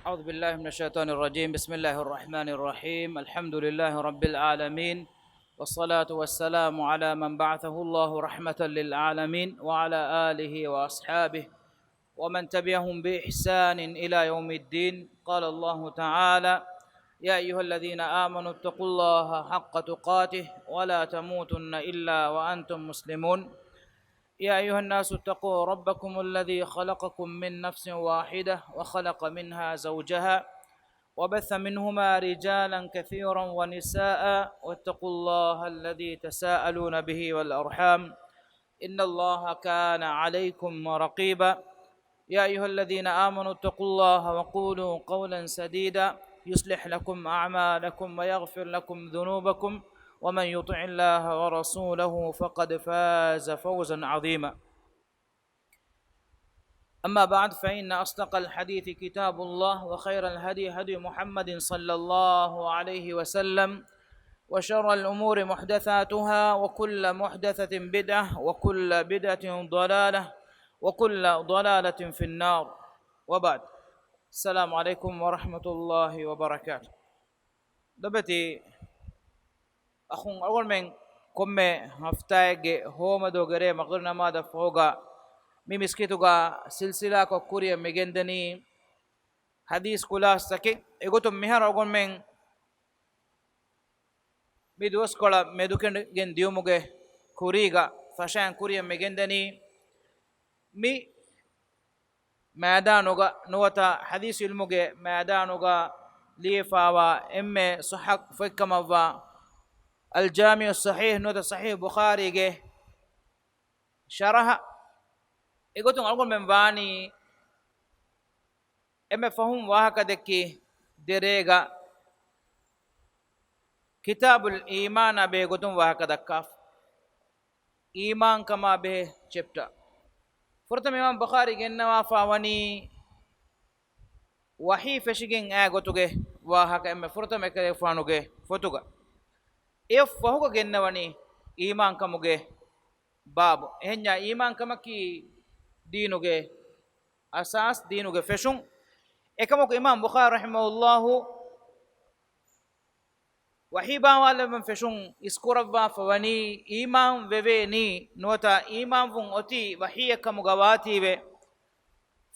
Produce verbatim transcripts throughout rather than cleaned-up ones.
أعوذ بالله من الشيطان الرجيم. بسم الله الرحمن الرحيم. الحمد لله رب العالمين. والصلاة والسلام على من بعثه الله رحمة للعالمين وعلى آله وأصحابه ومن تبعهم بإحسان إلى يوم الدين. قال الله تعالى: يا أيها الذين آمنوا اتقوا الله حق تقاته ولا تموتن إلا وأنتم مسلمون. يا أيها الناس اتقوا ربكم الذي خلقكم من نفس واحدة وخلق منها زوجها وبث منهما رجالا كثيرا ونساء واتقوا الله الذي تساءلون به والأرحام إن الله كان عليكم رقيبا. يا أيها الذين آمنوا اتقوا الله وقولوا قولا سديدا يصلح لكم أعمالكم ويغفر لكم ذنوبكم ومن يطع الله ورسوله فقد فاز فوزا عظيما. أما بعد، فإن أصدق الحديث كتاب الله، وخير الهدي هدي محمد صلى الله عليه وسلم، وشر الأمور محدثاتها، وكل محدثة بدعة، وكل بدعة ضلالة، وكل ضلالة في النار. وبعد، السلام عليكم ورحمة الله وبركاته. ލޮބުވެތި އަޚުން، އަޅުގަނޑުމެން ކޮންމެ ހަފްތާއެއްގެ ހޯމަދުވަހުގެ ރޭ މަޣްރިބް ނަމާދަށް ފަހުގަ މި މިސްކިތުގަ ސިލްސިލާކޮށް ކުރިއަށް މިގެންދަނީ ޙަދީޘް ކުލާސްތަކެއް. އެގޮތުން މިހާރު އަޅުގަނޑުމެން މި ދުވަސްކޮޅަށް މެދުކެނޑިގެން ދިޔުމުގެ ކުރީގަ ފަށައިން ކުރިއަށް މިގެންދަނީ މި މައިދާނުގަ ނުވަތަ ޙަދީޘް ޢިލްމުގެ މައިދާނުގަ ލިޔެފާވާ އެންމެ ޞައްޙަ ފޮތްކަމަށްވާ އަލްޖާމިޢުއްޞަޙީޙް ނުވަތަ ޞަޙީޙް ބުޚާރީގެ ޝަރަޙަ. އެގޮތުން އަޅުގަނޑުމެން ވާނީ އެންމެ ފަހުން ވާހަކަ ދެއްކި ދެރޭގަ ކިތާބުލް އީމާނާ ބެހޭ ގޮތުން ވާހަކަ ދައްކާފަ. އީމާންކަމާ ބެހޭ ޗެޕްޓާ. ފުރަތަމަ އިމާމް ބުޚާރީ ގެންނަވާފާ ވަނީ ވަޙީ ފެށިގެން އައި ގޮތުގެ ވާހަކަ އެންމެ ފުރަތަމަ އެކަލޭގެފާނުގެ ފޮތުގަ. އެއަށް ފަހުގަ ގެންނަވަނީ އީމާންކަމުގެ ބާބު. އެހެންޏާ އީމާންކަމަކީ ދީނުގެ އަސާސް، ދީނުގެ ފެށުން. އެކަމަކު އިމާމް ބުޚާރީ ރަޙިމަހުﷲ ވަޙީ ބާވާލެވުން ފެށުން އިސްކުރައްވާފަ ވަނީ، އީމާން ވެވޭނީ ނުވަތަ އީމާންވުން އޮތީ ވަޙީއެއް ކަމުގަ ވާތީވެ،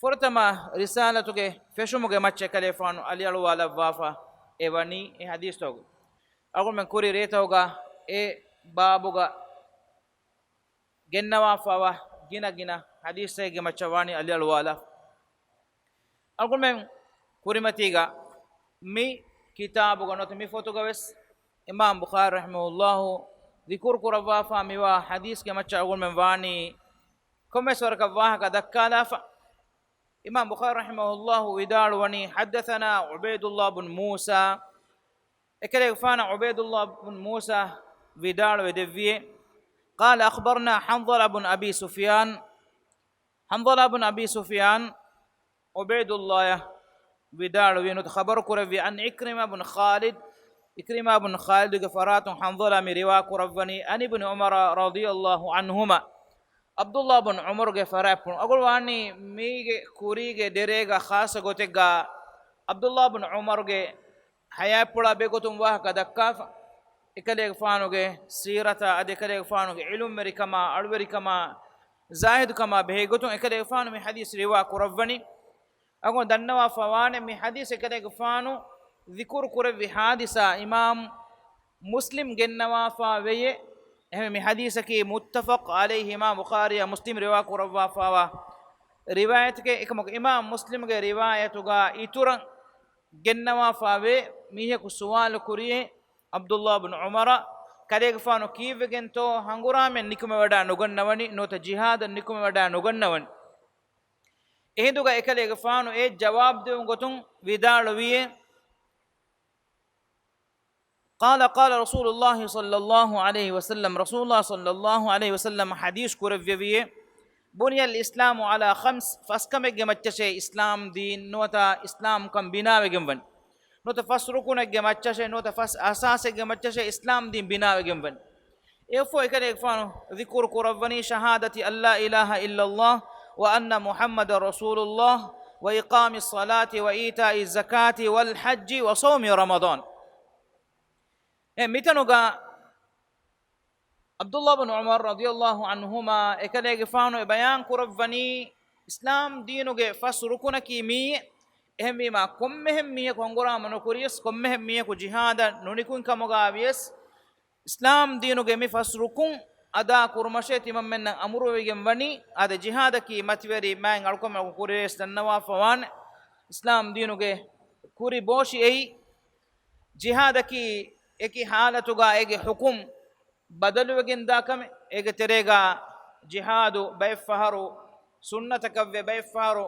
ފުރަތަމަ ރިސާލަތުގެ ފެށުމުގެ މައްޗަށް އެކަލޭގެފާނު އަލިއަޅުވާލައްވާފަ އެވަނީ އެ ޙަދީޘްތަކުގަ. އަޅުގަނޑުމެން ކުރީ ރޭތަކުގަ އެ ބާބުގަ ގެންނަވާފައިވާ ގިނަ ގިނަ ޙަދީޘްތަކެއްގެ މައްޗަށް ވާނީ އަލިއަޅުވާލާފަ. އަޅުގަނޑުމެން ކުރިމަތީގަ މި ކިތާބުގަ ނުވަތަ މި ފޮތުގަ ވެސް އިމާމް ބުޚާރީ ރަޙިމަހުﷲ ޛިކުރު ކުރައްވާފާ މިވާ ޙަދީޘްގެ މައްޗަށް އަޅުގަނޑުމެން ވާނީ ކޮންމެސް ވަރަކަށް ވާހަކަ ދައްކާލާފަ. އިމާމް ބުޚާރީ ރަޙިމަހުﷲ ވިދާޅުވަނީ، حدثنا عبيد الله بن موسى، އެކަލޭގެފާނަށް ޢުބައިދުﷲ ބުން މޫސާ ވިދާޅުވެ ދެއްވިއޭ، قال أخبرنا حنظلة بن أبي سفيان، ޙަންޒަލާ ބުން އަބީ ސުފިޔާން ޢުބައިދުﷲއަށް ވިދާޅުވި ނުވަތަ ޚަބަރު ކުރެއްވި، عن عكرمة بن خالد، ޢިކްރިމާ ބުން ޚާލިދުގެ ފަރާތުން ޙަންޒަލާ މި ރިވާ ކުރައްވަނީ، عن ابن عمر رضي الله عنهما، ޢަބްދުﷲ ބުން ޢުމަރުގެ ފަރާތްޕުޅު. އަގު ވާނީ މީގެ ކުރީގެ ދެރޭގަ ޚާއްޞަ ގޮތެއްގަ ޢަބްދުﷲ ބުން ޢުމަރުގެ ޙަޔާތްޕުޅާ ބެގޮތުން ވާހަކަ ދައްކާފަ، އެކަލޭގެފާނުގެ ސީރަތާ އަދި އެކަލޭގެފާނުގެ ޢިލްމުވެރިކަމާ، އަޅުވެރިކަމާ، ޒާހިދުކަމާ ބެހޭ ގޮތުން އެކަލޭގެފާނު މި ޙަދީޘް ރިވާ ކުރައްވަނީ. އަގުން ދަންނަވާފަ ވާނެ މި ޙަދީޘް އެކަލޭގެފާނު ޛިކުރު ކުރެއްވި ޙާދިސާ އިމާމް މުސްލިމް ގެންނަވާފާ ވެޔޭ. އެހެން މި ޙަދީޘަކީ މުއްތަފަޤް ޢަލައިހި، އިމާމް ބުޚާރީއާ މުސްލިމް ރިވާ ކުރައްވާފާވާ ރިވާޔަތެކޭ. އެކަމަކު އިމާމް މުސްލިމްގެ ރިވާޔަތުގަ އިތުރަށް ގެންނަވާފާވޭ، މީހަކު ސުވާލު ކުރިޔޭ ޢަބްދުﷲ ބުން ޢުމަރަށް، ކަލޭގެފާނު ކީއްވެގެންތޯ ހަނގުރާމައަށް ނިކުމެވަޑާ ނުގަންނަވަނީ، ނުވަތަ ޖިހާދަށް ނިކުމެވަޑާ ނުގަންނަވަނީ؟ އެހިނދުގަ އެކަލޭގެފާނު އެ ޖަވާބު ދެވުން ގޮތުން ވިދާޅުވިޔޭ، قال قال رسول الله صلى الله عليه وسلم، ރަސޫލުﷲ ޞައްލަﷲ ޢަލައިހި ވަސައްލަމަ ޙަދީޘް ކުރެއްވެވިޔޭ، بني الإسلام على خمس، ފަސް ކަމެއްގެ މައްޗަށޭ އިސްލާމް ދީން ނުވަތަ އިސްލާމްކަން ބިނާވެގެން ވަނީ. ނުވަތަ ފަސް ރުކުނެއްގެ މައްޗަށޭ، ނުވަތަ ފަސް އަސާސެއްގެ މައްޗަށޭ އިސްލާމް ދީން ބިނާވެގެން ވަނީ. އެއަށްފަހު އެކަލޭގެފާނު ޛިކުރު ކުރައްވަނީ، شهادة أن لا إله إلا الله وأن محمدا رسول الله، وإقام الصلاة وإيتاء الزكاة والحج وصوم رمضان. އެ މިތަނުގަ ޢަބްދުﷲ ބިން ޢުމަރު ރަޟިޔަﷲ ޢަންހުމާ އެކަލޭގެފާނު އެ ބަޔާން ކުރައްވަނީ، އިސްލާމް ދީނުގެ ފަސް ރުކުނަކީ މިއީ. އެހެންވީމާ، ކޮންމެހެން މީހަކު ހަނގުރާމަ ނުކުރިޔަސް، ކޮންމެހެން މީހަކު ޖިހާދަށް ނުނިކުތް ކަމުގަ ވިޔަސް، އިސްލާމް ދީނުގެ މި ފަސް ރުކުން އަދާ ކުރުމަށޭ ތިމަންމެންނަށް އަމުރުވެގެން ވަނީ. އާދެ، ޖިހާދަކީ މަތިވެރި މާތް އަޅުކަމަކު ކުރިޔަސް ދަންނަވާފަވާނެ. އިސްލާމް ދީނުގެ ކުރި ބޯށި އެއީ، ޖިހާދަކީ އެކި ހާލަތުގަ އޭގެ ޙުކުމް ބަދަލުވެގެން ދާ ކަމެއް. އޭގެ ތެރޭގަ ޖިހާދު ބައެއްފަހަރު ސުންނަތަކަށްވެ، ބައެއްފަހަރު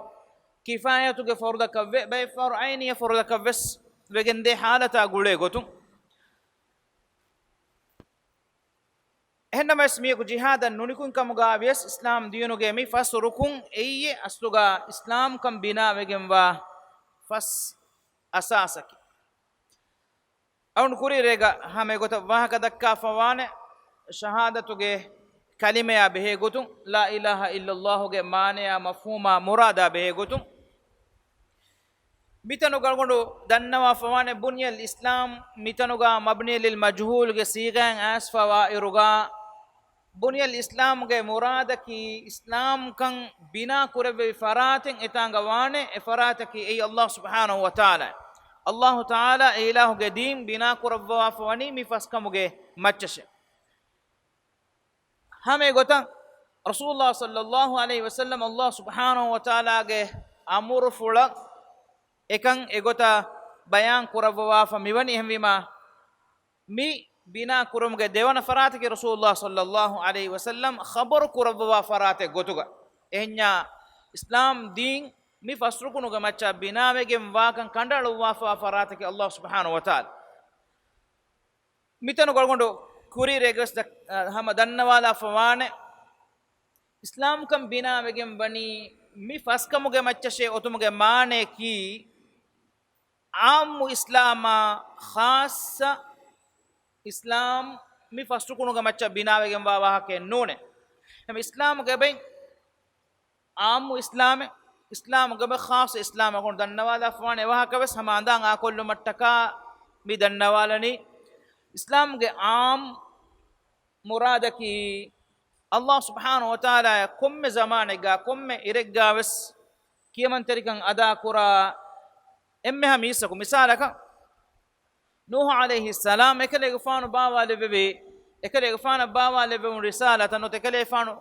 ކިފާޔަތުގެ ފަރުޟަކަށްވެ، ބައެއްފަހަރު ޢައިނީ ފަރުޟަކަށްވެސް ވެގެންދޭ ހާލަތާ ގުޅޭ ގޮތުން. އެހެންނަމަވެސް މީހަކު ޖިހާދަށް ނުނިކުތް ކަމުގަ ވިޔަސް، އިސްލާމް ދީނުގެ މި ފަސް ރުކުން އެއީ އަސްލުގަ އިސްލާމްކަން ބިނާވެގެންވާ ފަސް އަސާސަކީ. އަޅުން ކުރީރޭގަ ހަމަ އެގޮތަށް ވާހަކަ ދައްކާފަވާނެ، ޝަހާދަތުގެ ކަލިމަޔާ ބެހޭ ގޮތުން، ލާ އިލާހަ އިއްލައްލާހުގެ މާނަޔާ މަފްހޫމާ މުރާދާ ބެހޭ ގޮތުން. މިތަނުގަ އަޅުގަނޑު ދަންނަވާފަވާނެ، ބުނިޔަލް އިސްލާމް، މިތަނުގަ މަބްނީ ލިލް މަޖްހޫލްގެ ސީގާއިން އައިސްފަވާއިރުގަ، ބުނިޔަލް އިސްލާމްގެ މުރާދަކީ، އިސްލާމްކަން ބިނާ ކުރެއްވެވި ފަރާތެއް އެތާނގަ ވާނެ. އެ ފަރާތަކީ އެއީ އައްލާހު ސުބްޙާނަހު ވަތަޢާލާ. އައްލާހު ތަޢާލާ އެ އިލާހުގެ ދީން ބިނާ ކުރައްވާފަ ވަނީ މި ފަސްކަމުގެ މައްޗަށޭ. ހަމަ އެގޮތަށް ރަސޫލުﷲ ޞައްލައްލާހު ޢަލައިހި ވަސައްލަމަ އައްލާހު ސުބްޙާނަހު ވަތަޢާލާގެ އަމުރުފުޅަށް އެކަން އެގޮތަށް ބަޔާން ކުރައްވަވާފަ މިވަނީ. އެހެންވީމާ، މި ބިނާ ކުރުމުގެ ދެވަނަ ފަރާތަކީ ރަސޫލުﷲ ޞައްލައްލާހު ޢަލައިހި ވަސައްލަމް ޚަބަރު ކުރައްވަވާ ފަރާތެއް ގޮތުގަ. އެހެންޏާ، އިސްލާމް ދީން މި ފަސް ރުކުނުގެ މައްޗަށް ބިނާވެގެން ވާކަން ކަނޑައަޅުއްވާފަވާ ފަރާތަކީ އައްލާހު ސުބްޙާނަހު ވަތަޢާލާ. މިތަނުގަ އަޅުގަނޑު ކުރީރޭގަވެސް ދަ-، އަ، ހަމަ ދަންނަވާލާފަ ވާނެ، އިސްލާމްކަން ބިނާވެގެން ވަނީ މި ފަސްކަމުގެ މައްޗަށޭ އޮތުމުގެ މާނަޔަކީ، ޢާއްމު އިސްލާމާ ޚާއްޞަ އިސްލާމް މި ފަސް ރުކުނުގެ މައްޗަށް ބިނާވެގެންވާ ވާހަކައެއް ނޫނޭ. އެހެން އިސްލާމުގެ އެބައިން ޢާއްމު އިސްލާމެއް، އިސްލާމުގެ އެބައިން ޚާއްޞަ އިސްލާމް އަޅުގަނޑު ދަންނަވާލާފަވާނެ. އެވާހަކަވެސް ހަމަ އަނދާން އާކޮށްލުމަށްޓަކާ މި ދަންނަވާލަނީ. އިސްލާމްގެ ޢާއްމު މުރާދަކީ، އައްލާހު ސުބްޙާނަހު ވަތަޢާލާއަށް ކޮންމެ ޒަމާނެއްގަ، ކޮންމެ އިރެއްގަވެސް ކިޔަމަންތެރިކަން އަދާކުރާ އެންމެހާ މީސްތަކު. މިސާލަކަށް، ނޫޙު ޢަލައިހިއްސަލާމް އެކަލޭގެފާނު ބާވާލެއްވެވި، އެކަލޭގެފާނަށް ބާވާލެއްވެވުނު ރިސާލަތައް ނުވަތަ އެކަލޭގެފާނު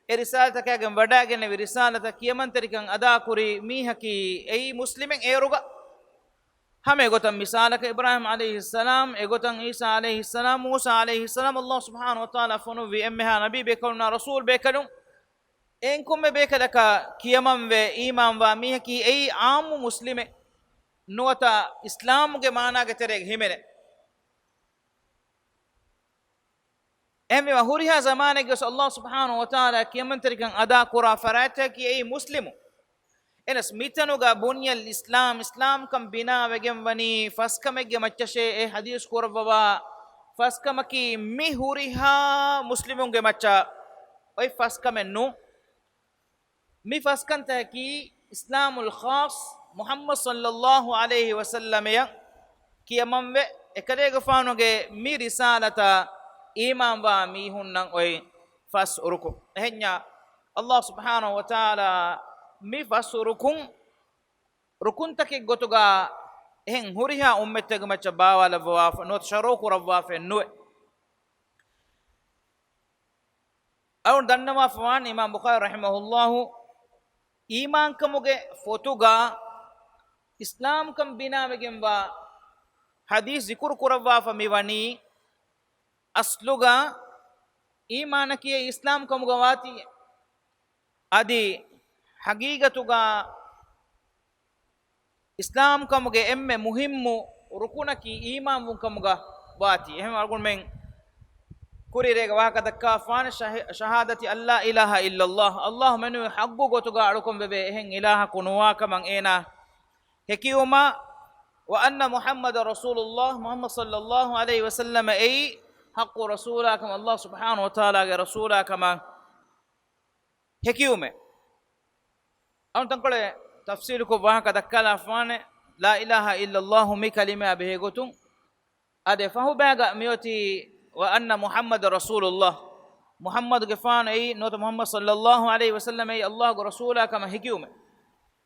އެ ރިސާލަތަކާގެން ވަޑައިގެންނެވި ރިސާލަތައް ކިޔަމަންތެރިކަން އަދާކުރި މީހަކީ އެއީ މުސްލިމެއް އޭރުގަ. ހަމަ އެގޮތަށް މިސާލަކަށް، އިބްރާހީމް ޢަލައިހިއްސަލާމް، އެގޮތަށް ޢީސާ ޢަލައިހިއްސަލާމް، މޫސާ ޢަލައިހިއްސަލާމް، އައްލާހު ސުބްޙާނަހު ވަތަޢާލާ ފޮނުއްވި އެންމެހާ ނަބީ ބޭކަލުންނާ ރަސޫލް ބޭކަލުން. އެއިން ކޮންމެ ބޭކަލަކަށް ކިޔަމަންވެ އީމާންވާ މީހަކީ އެއީ ޢާއްމު މުސްލިމެއް ނުވަތަ އިސްލާމުގެ މާނާގެ ތެރޭގަ ހިމެނޭ. އެހެންވީމަ ހުރިހާ ޒަމާނެއްގަވެސް އައްލާހު ސުބްޙާނަހު ވަތަޢާލާ ކިޔަމަންތެރިކަން އަދާކުރާ ފަރާތްތަކަކީ އެއީ މުސްލިމު. އެހެނަސް މިތަނުގަ ބުނިޔަލް އިސްލާމް، އިސްލާމްކަން ބިނާވެގެން ވަނީ ފަސްކަމެއްގެ މައްޗަށޭ އެ ޙަދީޘް ކުރައްވަވާ ފަސްކަމަކީ މި ހުރިހާ މުސްލިމުންގެ މައްޗަށް އޮތް ފަސްކަމެއް ނޫން. މި ފަސްކަންތަކަކީ އިސްލާމުލް ޚާއްޞް މުޙައްމަދު ޞައްލައްލާހު ޢަލައިހި ވަސައްލަމަޔަށް ކިޔަމަންވެ އެކަލޭގެފާނުގެ މި ރިސާލަތަށް އީމާންވާ މީހުންނަށް އޮތް ފަސް ރުކުން. އެހެންޏާ، އައްލާހު ސުބްޙާނަހު ވަތަޢާލާ މި ފަސް ރުކުން ރުކުންތަކެއް ގޮތުގަ އެހެން ހުރިހާ އުއްމަތެއްގެ މައްޗަށް ބާވާލައްވަވާފަ ނުވަތަ ޝަރުޢު ކުރައްވާފައެއް ނުވޭ. އަޅުން ދަންނަވާފަވާން އިމާމް ބުޚާރީ ރަޙިމަހުﷲ އީމާންކަމުގެ ފޮތުގަ އިސްލާމްކަން ބިނާވެގެންވާ ޙަދީޘް ޒިކުރު ކުރައްވާފަ މިވަނީ އަސްލުގަ އީމާނަކީ އިސްލާމްކަމުގަ ވާތީ. އަދި ޙަޤީޤަތުގަ އިސްލާމްކަމުގެ އެންމެ މުހިއްމު ރުކުނަކީ އީމާންވުން ކަމުގަ ވާތީ. އެހެން އަޅުގަނޑުމެން ކުރީރޭގަ ވާހަކަ ދައްކާފާނެ ޝަހ-، ޝަހާދަތި އައްލާ އިލާހަ އިއްލައްލާހް، އައްލާހު މެނުވީ ޙައްޤު ގޮތުގަ އަޅުކަން ވެވޭ އެހެން އިލާހަކު ނުވާ ކަމަށް އޭނާ ހެކިވުމާ، ވައަންނަ މުޙައްމަދަ ރަސޫލުﷲ، މުޙައްމަދު ޞައްލައްލާހު ޢަލައިހި ވަސައްލަމަ އެއީ ޙައްޤު ރަސޫލާ ކަމަށް، އައްލާހު ސުބްޙާނަހު ވަތަޢާލާގެ ރަސޫލާ ކަމަށް ހެކިވުމެއް. އަޅުން ތަންކޮޅެއް ތަފްސީލުކޮށް ވާހަކަ ދައްކާލާފާނެ، ލާ އިލާހަ އިއްލައްލާހު މި ކަލިމާ ބެހޭ ގޮތުން. އާދެ، ފަހުބައިގަ މިއޮތީ، ވައަންނަ މުޙައްމަދަ ރަސޫލުއްލާހް، މުޙައްމަދުގެފާނު އެއީ ނުވަތަ މުޙައްމަދު ޞައްލައްލާހު ޢަލައިހި ވަސައްލަމް އެއީ އައްލާހުގެ ރަސޫލާ ކަމަށް ހެކިވުމެއް.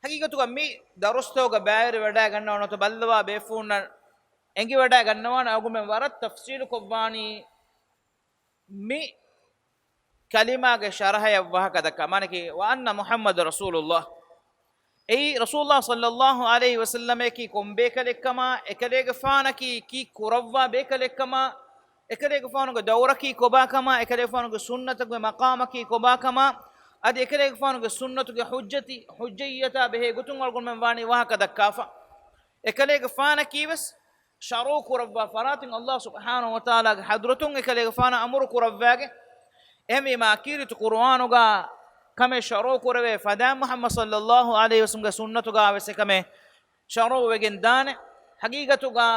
ހަގީގަތުގަ މި ދަރުސްތަކުގަ ބައިވެރިވެވަޑައިގަންނަވާ ނުވަތަ ބައްލަވާ ބޭފުޅުންނަށް އެނގިވަޑައިގަންނަވާނެ އަޅުގަނޑުމެން ވަރަށް ތަފްސީލުކޮށްވާނީ މި ކަލިމާގެ ޝަރަޙަޔަށް ވާހަކަ ދައްކާ، މާނަކީ، ވައަންނަ މުޙައްމަދަ ރަސޫލުއްލާހް، އެއީ ރަސޫލުއްލާހް ޞައްލައްލާހު ޢަލައިހި ވަސައްލަމަކީ ކޮން ބޭކަލެއްކަމާ، އެކަލޭގެފާނަކީ ކީ ކުރައްވާ ބޭކަލެއްކަމާ، އެކަލޭގެފާނުގެ ދައުރަކީ ކޮބާކަމާ، އެކަލޭގެފާނުގެ ސުންނަތުގެ މަޤާމަކީ ކޮބާކަމާ، އަދި އެކަލޭގެފާނުގެ ސުންނަތުގެ ޙުއްޖަތި، ޙުއްޖިއްޔަތާ ބެހޭ ގޮތުން އަޅުގަނޑުމެން ވާނީ ވާހަކަ ދައްކާފަ. އެކަލޭގެފާނަކީވެސް ޝަރުޢު ކުރައްވާ ފަރާތުން އައްލާހު ސުބްޙާނަހު ވަތަޢާލާގެ ޙަޟްރަތުން އެކަލޭގެފާނަށް އަމުރު ކުރައްވާގެން. އެހެންވީމާ، ކީރިތި ޤުރުއާނުގަ ކަމެއް ޝަރުޢު ކުރެވޭ ފަދައިން މުޙައްމަދު ޞައްލައްލާހު ޢަލައިހި ވަސައްލަމްގެ ސުންނަތުގަ ވެސް އެކަމެއް ޝަރުޢު ވެގެން ދާނެ. ޙަޤީޤަތުގަ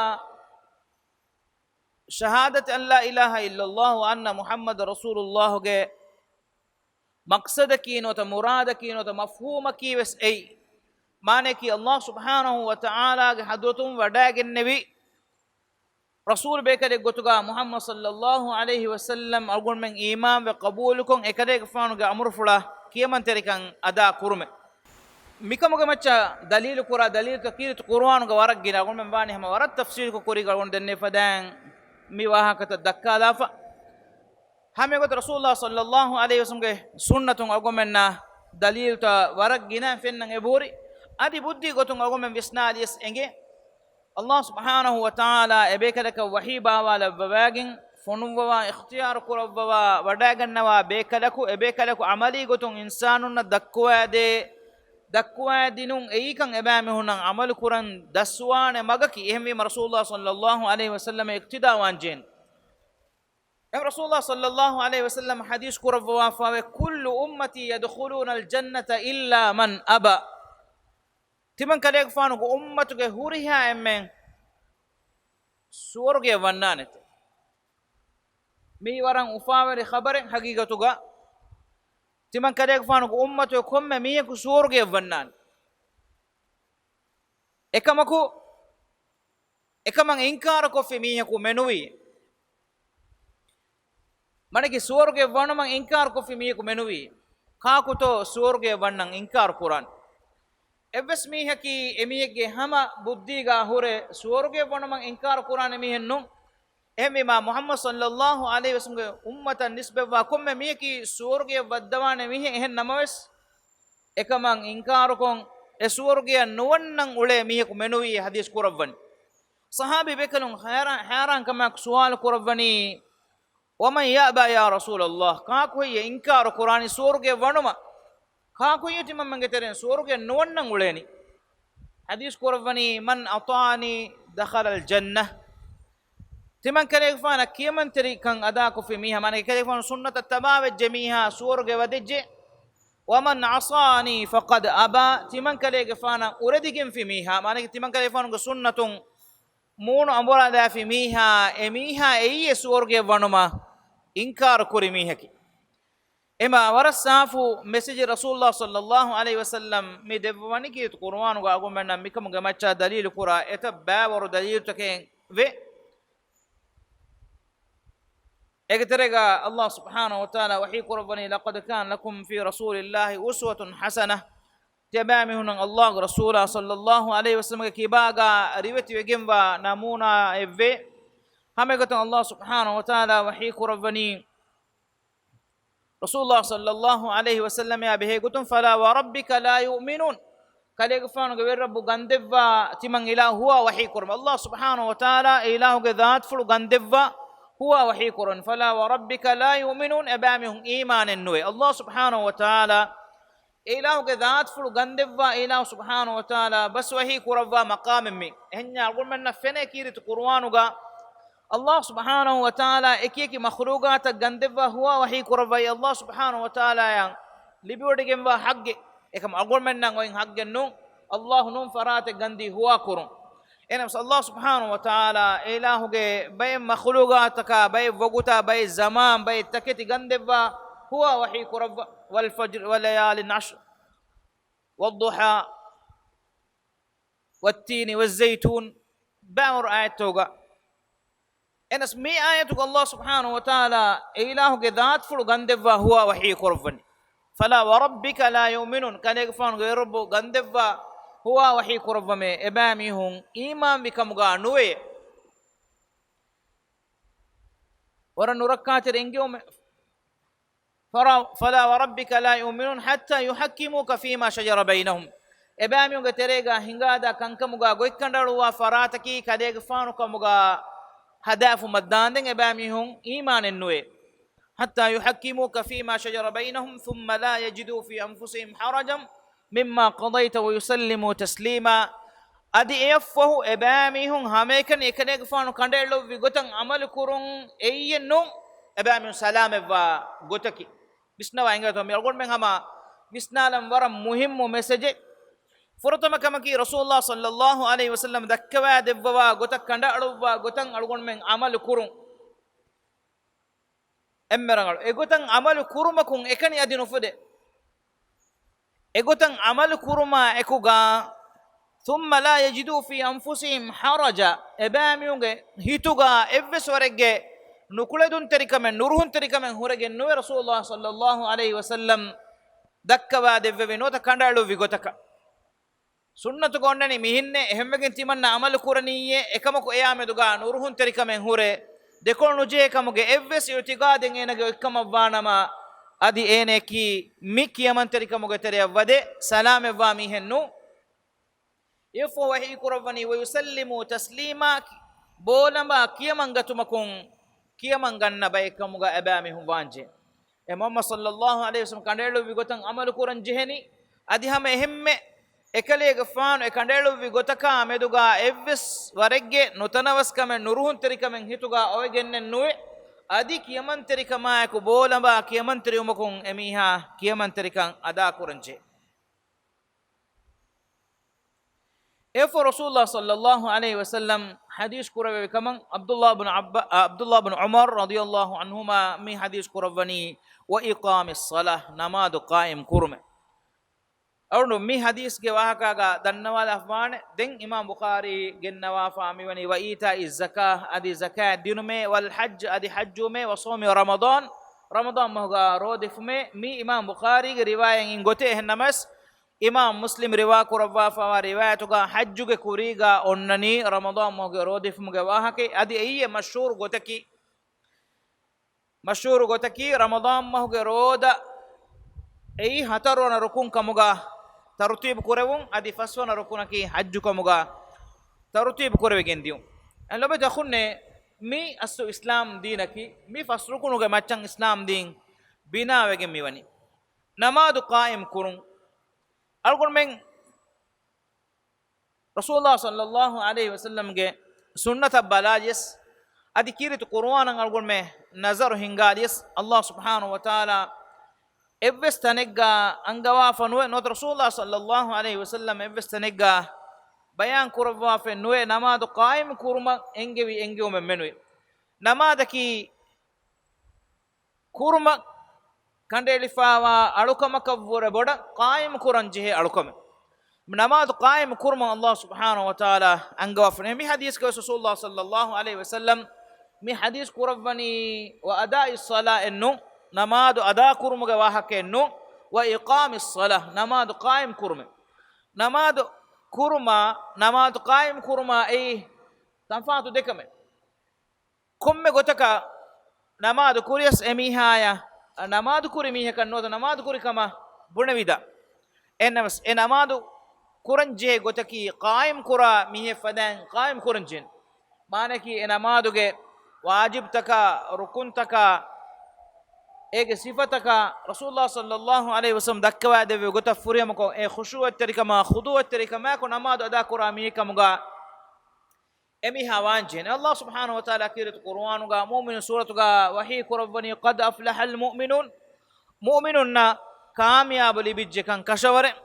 ޝަހާދަތު އަން ލާ އިލާހަ އިއްލައްލާހު ވަ އަންނަ މުޙައްމަދަ ރަސޫލުއްލާހުގެ މަޤްޞަދަކީ ނުވަތަ މުރާދަކީ ނުވަތަ މަފްހޫމަކީ ވެސް އެއީ. މާނަޔަކީ، އައްލާހު ސުބްޙާނަހު ވަތަޢާލާގެ ޙަޟްރަތުން ވަޑައިގެންނެވި ރަސޫލު ބޭކަލެއް ގޮތުގަ މުޙައްމަދު ޞައްލައްލާހު ޢަލައިހި ވަސައްލަމް އަޅުގަނޑުމެން އީމާންވެ ޤަބޫލުކޮށް، އެކަލޭގެފާނުގެ އަމުރުފުޅާ ކިޔަމަންތެރިކަން އަދާ ކުރުމެއް. މިކަމުގެ މައްޗަށް ދަލީލު ކުރާ ދަލީލުތައް ކީރިތި ޤުރުއާނުގަ ވަރަށް ގިނަ، އަޅުގަނޑުމެން ވާނީ ހަމަ ވަރަށް ތަފްޞީލުކޮށް ކުރީގަ އަޅުގަނޑު ދެންނެވި ފަދައިން މި ވާހަކަތައް ދައްކާލާފަ. ހަމައެގޮތަށް ރަސޫލުއްލާހި ޞައްލައްލާހު ޢަލައިހި ވަސައްލަމްގެ ސުންނަތުން އަޅުގަނޑުމެންނަށް ދަލީލުތައް ވަރަށް ގިނަ ފެންނަން އެބަހުރި. އަދި ބުއްދީ ގޮތުން އަޅުގަނޑުމެން ވިސްނާލިޔަސް އެނގޭ، އައްލާހު ސުބްޙާނަހު ވަތަޢާލާ އެބޭކަލަކަށް ވަޙީ ބާވާލައްވަވާގެން ފޮނުއްވަވާ، އިޚްތިޔާރު ކުރައްވަވާ ވަޑައިގަންނަވާ ބޭކަލަކު، އެބޭކަލަކު ޢަމަލީ ގޮތުން އިންސާނުންނަށް ދައްކުވާދޭ، ދައްކުވާދިނުން އެއީކަން އެބައިމީހުންނަށް ޢަމަލު ކުރަން ދަސްވާނެ މަގަކީ. އެހެންވީމަ ރަސޫލުއްލާހި ޞައްލައްލާހު ޢަލައިހި ވަސައްލަމަށް އިޤްތިދާ ވާން ޖެހޭނެ. އެހެން ރަސޫލުއްލާހި ޞައްލައްލާހު ޢަލައިހި ވަސައްލަމަ ޙަދީޘް ކުރައްވަވާފަވޭ، "كل أمتي يدخلون الجنة إلا من أبى." ތިމަން ކަލޭގެފާނުގެ އުއްމަތުގެ ހުރިހާ އެންމެން ސުވަރުގެއަށް ވަންނާނެތެ. މީ ވަރަށް އުފާވެރި ޚަބަރެއް. ޙަޤީޤަތުގަ ތިމަން ކަލޭގެފާނުގެ އުއްމަތުގެ ކޮންމެ މީހަކު ސުވަރުގެއަށް ވަންނާނެ. އެކަމަކު، އެކަމަށް އިންކާރުކޮށްފި މީހަކު މެނުވީ. މާނައަކީ، ސުވަރުގެ ވަނުމަށް އިންކާރުކޮށްފި މީހަކު މެނުވީ. ކާކުތޯ ސުވަރުގެ ވަންނަން އިންކާރު ކުރާނެ؟ އެއްވެސް މީހަކީ އެމީހެއްގެ ހަމަ ބުއްދީގަ ހުރެ ސުވަރުގެ ވަނުމަށް އިންކާރު ކުރާނެ މީހެއް ނޫން. އެހެންވީމާ، މުޙައްމަދު ޞައްލައްލާހު ޢަލައިހި ވަސައްލަމްގެ އުއްމަތަށް ނިސްބަތްވާ ކޮންމެ މީހަކީ ސުވަރުގެއަށް ވައްދަވާނެ މީހެއް. އެހެން ނަމަވެސް، އެކަމަށް އިންކާރުކޮށް، އެ ސުވަރުގެއަށް ނުވަންނަން އުޅޭ މީހަކު މެނުވީ ޙަދީޘް ކުރައްވަނީ. ޞަޙާބީ ބޭކަލުން ހައިރާ-، ހައިރާންކަމާއެކު ސުވާލު ކުރައްވަނީ، "ومن يأبى يا رسول الله؟" ކާކު ހެއްޔޭ އިންކާރު ކުރާނީ ސުވަރުގެ ވަނުމަށް؟ ކާކު ހެއްޔޭ ތިމަންމެންގެ ތެރެއިން ސުވަރުގެ ނުވަންނަން އުޅޭނީ؟ ޙަދީޘް ކުރައްވަނީ، "من أطاعني دخل الجنة." ތިމަން ކަލޭގެފާނަށް ކިޔަމަންތެރިކަން އަދާކޮށްފި މީހާ، މާނަ ކަލޭގެފާނު ސުންނަތަށް ތަބާވެއްޖެ މީހާ ސުވަރުގެ ވަދެއްޖެ. "ومن عصاني فقد أبى." ތިމަން ކަލޭގެފާނަށް އުރެދިގެންފި މީހާ، މާނަ ތިމަން ކަލޭގެފާނުގެ ސުންނަތުން މޫނު އަނބުރާލާފި މީހާ، އެ މީހާ އެއީ ސުވަރުގެ ވަނުމަށް އިންކާރު ކުރި މީހަކީ. އެމާ ވަރަށް ސާފު މެސެޖެއް ރަސޫލުއްލާހި ޞައްލައްލާހު ޢަލައިހި ވަސައްލަމް މި ދެއްވަވަނީ ކީރިތި ޤުރުއާނުގަ އަޅުގަނޑުމެންނަށް މިކަމުގެ މައްޗަށް ދަލީލު ކުރާ އެތައް ބައިވަރު ދަލީލުތަކެއް ވޭ. އޭގެ ތެރޭގަ އައްލާހު ސުބްޙާނަހު ވަތަޢާލާ ވަޙީ ކުރައްވަނީ، "لقد كان لكم في رسول الله أسوة حسنة." ތިޔަބައިމީހުންނަށް އައްލާހުގެ ރަސޫލާ ޞައްލައްލާހު ޢަލައިހި ވަސައްލަމްގެ ކިބާގަ ރިވެތިވެގެންވާ ނަމޫނާއެއްވޭ. ހަމައެގޮތުން އައްލާހު ސުބްޙާނަހު ވަތަޢާލާ ވަޙީ ކުރައްވަނީ، ރަސޫލުއްލާހި ޞައްލައްލާހު ޢަލައިހި ވަސައްލަމައާ ބެހޭ ގޮތުން، "فلا وربك لا يؤمنون." ކަލޭގެފާނުގެ ވެރި ރައްބު ގަންދެއްވާ ތިމަން އިލާހު ހުވާ ވަޙީ ކުރަމު. އައްލާހު ސުބްޙާނަހު ވަތަޢާލާ އެ އިލާހުގެ ޒާތުފުޅު ގަންދެއްވާ ހުވާ ވަޙީ ކުރަން. "فلا وربك لا يؤمنون." އެބައިމީހުން އީމާނެއް ނުވޭ. އައްލާހު ސުބްޙާނަހު ވަތަޢާލާ އެ އިލާހުގެ ޒާތުފުޅު ގަންދެއްވާ، އެ އިލާހު ސުބްޙާނަހު ވަތަޢާލާ ބަސް ވަޙީ ކުރައްވާ މަޤާމެއް މީ. އެހެންޏާ އަޅުގަނޑުމެންނަށް ފެނޭ ކީރިތި ޤުރުއާނުގަ އައްލާހު ސުބްޙާނަހު ވަތަޢާލާ އެކި އެކި މަޚްލޫޤާތަށް ގަންދެއްވާ ހުވާ ވަޙީ ކުރައްވައި، އައްލާހު ސުބްޙާނަހު ވަތަޢާލާއަށް ލިބިވޮޑިގެންވާ ޙައްޤެއް. އެކަމަ އަޅުގަނޑުމެންނަށް އޮތް ޙައްޤެއް ނޫން، އައްލާހު ނޫން ފަރާތެއް ގަންދީ ހުވާ ކުރުން. އެހެނަސް އައްލާހު ސުބްޙާނަހު ވަތަޢާލާ އެ އިލާހުގެ ބައެއް މަޚްލޫޤާތަކާ، ބައެއް ވަގުތާ، ބައެއް ޒަމާން، ބައެއް ތަކެތި ގަންދެއްވާ ހުވާ ވަޙީ ކުރައްވާ، "والفجر وليال عشر." والضحى، والتين والزيتون، ބައިވަރު އާޔަތުގަ. އެނަސް މި އާޔަތުގަ ﷲ ސުބްޙާނަހޫ ވަތަޢާލާ އެ އިލާހުގެ ޛާތުފުޅު ގަންދެއްވާ ހުވާ ވަޙީ ކުރައްވަނީ. فلا وربك لا يؤمنون، ކަލޭގެފާނުގެ ރައްބު ގަންދެއްވާ ހުވާ ވަޙީ ކުރައްވަމޭ، އެބައިމީހުން އީމާންވި ކަމުގަ ނުވޭ. ވަރަށް ނުރައްކާތެރި އެންގެވުމެއް. فلا وربك لا يؤمنون حتى يحكموك فيما شجر بينهم. އެބައިމީހުންގެ ތެރޭގަ ހިނގާދާ ކަންކަމުގަ ގޮތްކަނޑައަޅުއްވާ ފަރާތަކީ ކަލޭގެފާނު ކަމުގަ ހަދާފުމަށް ދާނދެން އެބައިމީހުން އީމާނެއް ނުވޭ. حتى يحكموك فيما شجر بينهم ثم لا يجدوا في أنفسهم حرجا مما قضيت ويسلموا تسليما. އަދި އެއަށްފަހު އެބައިމީހުން ހަމައެކަނި އެކަލޭގެފާނު ކަނޑައެޅުއްވި ގޮތަށް އަމަލު ކުރުން އެއްޔެއް ނޫން، އެބައިމީހުން ސަލާމަތްވާ ގޮތަކީ. ވިސްނަވާ އިނގޭތޯ، މި އަޅުގަނޑުމެން ހަމަ ވިސްނާލަން ވަރަށް މުހިއްމު މެސެޖެއް. ފުރަތަމަ ކަމަކީ، ރަސޫލުﷲ ޞައްލައްލާހު ޢަލައިހި ވަސައްލަމަ ދައްކަވާ ދެއްވަވާ ގޮތަށް، ކަނޑައަޅުއްވާ ގޮތަށް އަޅުގަނޑުމެން އަމަލު ކުރުން. އެންމެ ރަނގަޅު އެގޮތަށް އަމަލު ކުރުމަކުން އެކަނި އަދި ނުފުދޭ. އެގޮތަށް އަމަލު ކުރުމާ އެކުގަ، ثم لا يجدوا في أنفسهم حرجا، އެބައިމީހުންގެ ހިތުގަ އެއްވެސް ވަރެއްގެ ނުކުޅެދުންތެރިކަމެއް، ނުރުހުންތެރިކަމެއް ހުރެގެން ނުވެ، ރަސޫލުﷲ ޞައްލައްލާހު ޢަލައިހި ވަސައްލަމް ދައްކަވާ ދެއްވެވި ނުވަތަ ކަނޑައެޅުއްވި ގޮތަކަށް. ސުންނަތުގަ އޮންނަނީ މިހެންނޭ، އެހެންވެގެން ތިމަންނަ އަމަލު ކުރަނީއޭ، އެކަމަކު އެޔާ މެދުގަ ނުރުހުންތެރިކަމެއް ހުރެ، ދެކޮޅު ނުޖެހޭ ކަމުގެ އެއްވެސް އިޢުތިޤާދެއް އޭނަގެ އޮތްކަމަށްވާނަމަ، އަދި އޭނައަކީ މި ކިޔަމަންތެރިކަމުގެ ތެރެއަށް ވަދެ ސަލާމަތްވާ މީހެއް ނޫން. އެއަށްފަހު ވަޙީ ކުރައްވަނީ، ويسلموا تسليما، ބޯލަނބާ ކިޔަމަންގަތުމަކުން ކިޔަމަންގަންނަ ބައެއް ކަމުގަ އެބައިމީހުން ވާންޖެހޭ. އެ މުޙައްމަދު ޞައްލައްލާހު ޢަލައިހި ވަސައްލަމަ ކަނޑައެޅުއްވި ގޮތަށް އަމަލު ކުރަން ޖެހެނީ. އަދި ހަމަ އެހެންމެ އެކަލޭގެފާނު އެ ކަނޑައެޅުއްވި ގޮތަކާ މެދުގަ އެއްވެސް ވަރެއްގެ ނުތަނަވަސްކަމެއް، ނުރުހުންތެރިކަމެއް ހިތުގަ އޮވެގެންނެއް ނުވެ، އަދި ކިޔަމަންތެރިކަމާއެކު ބޯލަނބާ ކިޔަމަންތެރިވުމަކުން އެމީހާ ކިޔަމަންތެރިކަން އަދާކުރަންޖެހޭ. އެއަށްފަހު ރަސޫލުﷲ ޞައްލައްލާހު ޢަލައިހި ވަސައްލަމް ޙަދީޘް ކުރެއްވި ކަމަށް ޢަބްދުﷲ ބުނު ޢައްބާ، އަ، ޢަބްދުﷲ ބުނު ޢުމަރު ރަޟިޔަﷲު ޢަންހުމާ މި ޙަދީޘް ކުރައްވަނީ، وإقام الصلاة، ނަމާދު ޤާއިމް ކުރުމެއް. އަޅުގަނޑު މި ޙަދީޘްގެ ވާހަކައިގަ ދަންނަވާލާފާނެ. ދެން އިމާމް ބުޚާރީ ގެންނަވާފާ މިވަނީ، وإيتاء الزكاة، އަދި ޒަކާތް ދިނުމޭ، والحج، އަދި ޙައްޖުވުމޭ، وصوم رمضان، ރަމަޟާން މަހުގަ ރޯދެފުމޭ. މީ އިމާމް ބުޚާރީގެ ރިވާޔަތް އިން ގޮތެއް. އެހެންނަމަވެސް، އިމާމް މުސްލިމް ރިވާ ކުރައްވާފައިވާ ރިވާޔަތުގަ ޙައްޖުގެ ކުރީގަ އޮންނަނީ ރަމަޟާން މަހުގެ ރޯދެފުމުގެ ވާހަކައެއް. އަދި އެއީ މަޝްހޫރު ގޮތަކީ، މަޝްހޫރު ގޮތަކީ ރަމަޟާން މަހުގެ ރޯދަ އެއީ ހަތަރުވަނަ ރުކުން ކަމުގަ ތަރުތީބު ކުރެވުން، އަދި ފަސްވަނަ ރުކުނަކީ ޙައްޖު ކަމުގަ ތަރުތީބު ކުރެވިގެން ދިޔުން. އެ ލޮބެތި އަޚުންނޭ، މީ އަސްލު އިސްލާމް ދީނަކީ، މި ފަސް ރުކުނުގެ މައްޗަށް އިސްލާމް ދީން ބިނާވެގެން މިވަނީ. ނަމާދު ޤާއިމް ކުރުން. އަޅުގަނޑުމެން ރަސޫލުﷲ ޞައްލައްލާހު ޢަލައިހި ވަސައްލަމްގެ ސުންނަތަށް ބަލާލިޔަސް، އަދި ކީރިތި ޤުރުއާނަށް އަޅުގަނޑުމެ ނަޒަރު ހިންގާލިޔަސް، ﷲ ސުބްޙާނަހޫ ވަތަޢާލާ އެއްވެސް ތަނެއްގަ އަންގަވާފަ ނުވެ، ނުވަތަ ރަސޫލުﷲ ޞައްލައްލާހު ޢަލައިހި ވަސައްލަމް އެއްވެސް ތަނެއްގަ ބަޔާން ކުރައްވާފައެއް ނުވެ، ނަމާދު ޤާއިމް ކުރުމަށް އެންގެވި އެންގެވުމެއް މެނުވި. ނަމާދަކީ ކުރުމަށް ކަނޑައެޅިފައިވާ އަޅުކަމަކަށްވުރެ ބޮޑަށް ޤާއިމު ކުރަން ޖެހޭ އަޅުކަމެއް. ނަމާދު ޤާއިމު ކުރުމަށް ﷲ ސުބްޙާނަހޫ ވަތަޢާލާ އަންގަވާފަ. މި ޙަދީޘްގައި ރަސޫލުﷲ ޞައްލައްލާހު ޢަލައިހި ވަސައްލަމް މި ޙަދީޘް ކުރައްވަނީ، وأداء الصلاة އެއްނު، ނަމާދު އަދާ ކުރުމުގެ ވާހަކައެއްނު، وإقام الصلاة، ނަމާދު ޤާއިމް ކުރުމެއް. ނަމާދު ކުރުމާ، ނަމާދު ޤާއިމް ކުރުމާ އެއީ ތަފާތު ދެކަމެއް. ކޮންމެ ގޮތަކަށް ނަމާދު ކުރިޔަސް އެމީހާޔަށް ނަމާދު ކުރި މީހަކަށް ނުވަތަ ނަމާދު ކުރި ކަމަށް ބުނެވިދާ. އެހެންނަމަވެސް، އެ ނަމާދު ކުރަން ޖެހޭ ގޮތަކީ، ޤާއިމް ކުރާ މީހެއް ފަދައިން ޤާއިމް ކުރަން ޖެހެން. މާނައަކީ، އެ ނަމާދުގެ ވާޖިބްތަކާ، ރުކުންތަކާ، އޭގެ ސިފަތަކާ، ރަސޫލުﷲ ޞައްލައްލާހު ޢަލައިހި ވަސައްލަމް ދައްކަވާ ދެއްވި ގޮތަށް ފުރިހަމަކޮށް، އެ ޚުޝޫޢަތްތެރިކަމާ، ޚުޟޫޢަތްތެރިކަމާއެކު ނަމާދު އަދާ ކުރާ މީހެއް ކަމުގަ އެމީހާ ވާންޖެހޭނެ. ﷲ ސުބްޙާނަހޫ ވަތަޢާލާ ކީރިތި ޤުރުއާނުގަ މުއުމިނު ސޫރަތުގަ ވަޙީ ކުރައްވަނީ، قد أفلح المؤمنون، މުއުމިނުންނަށް ކާމިޔާބު ލިބިއްޖެކަން ކަށަވަރެއް.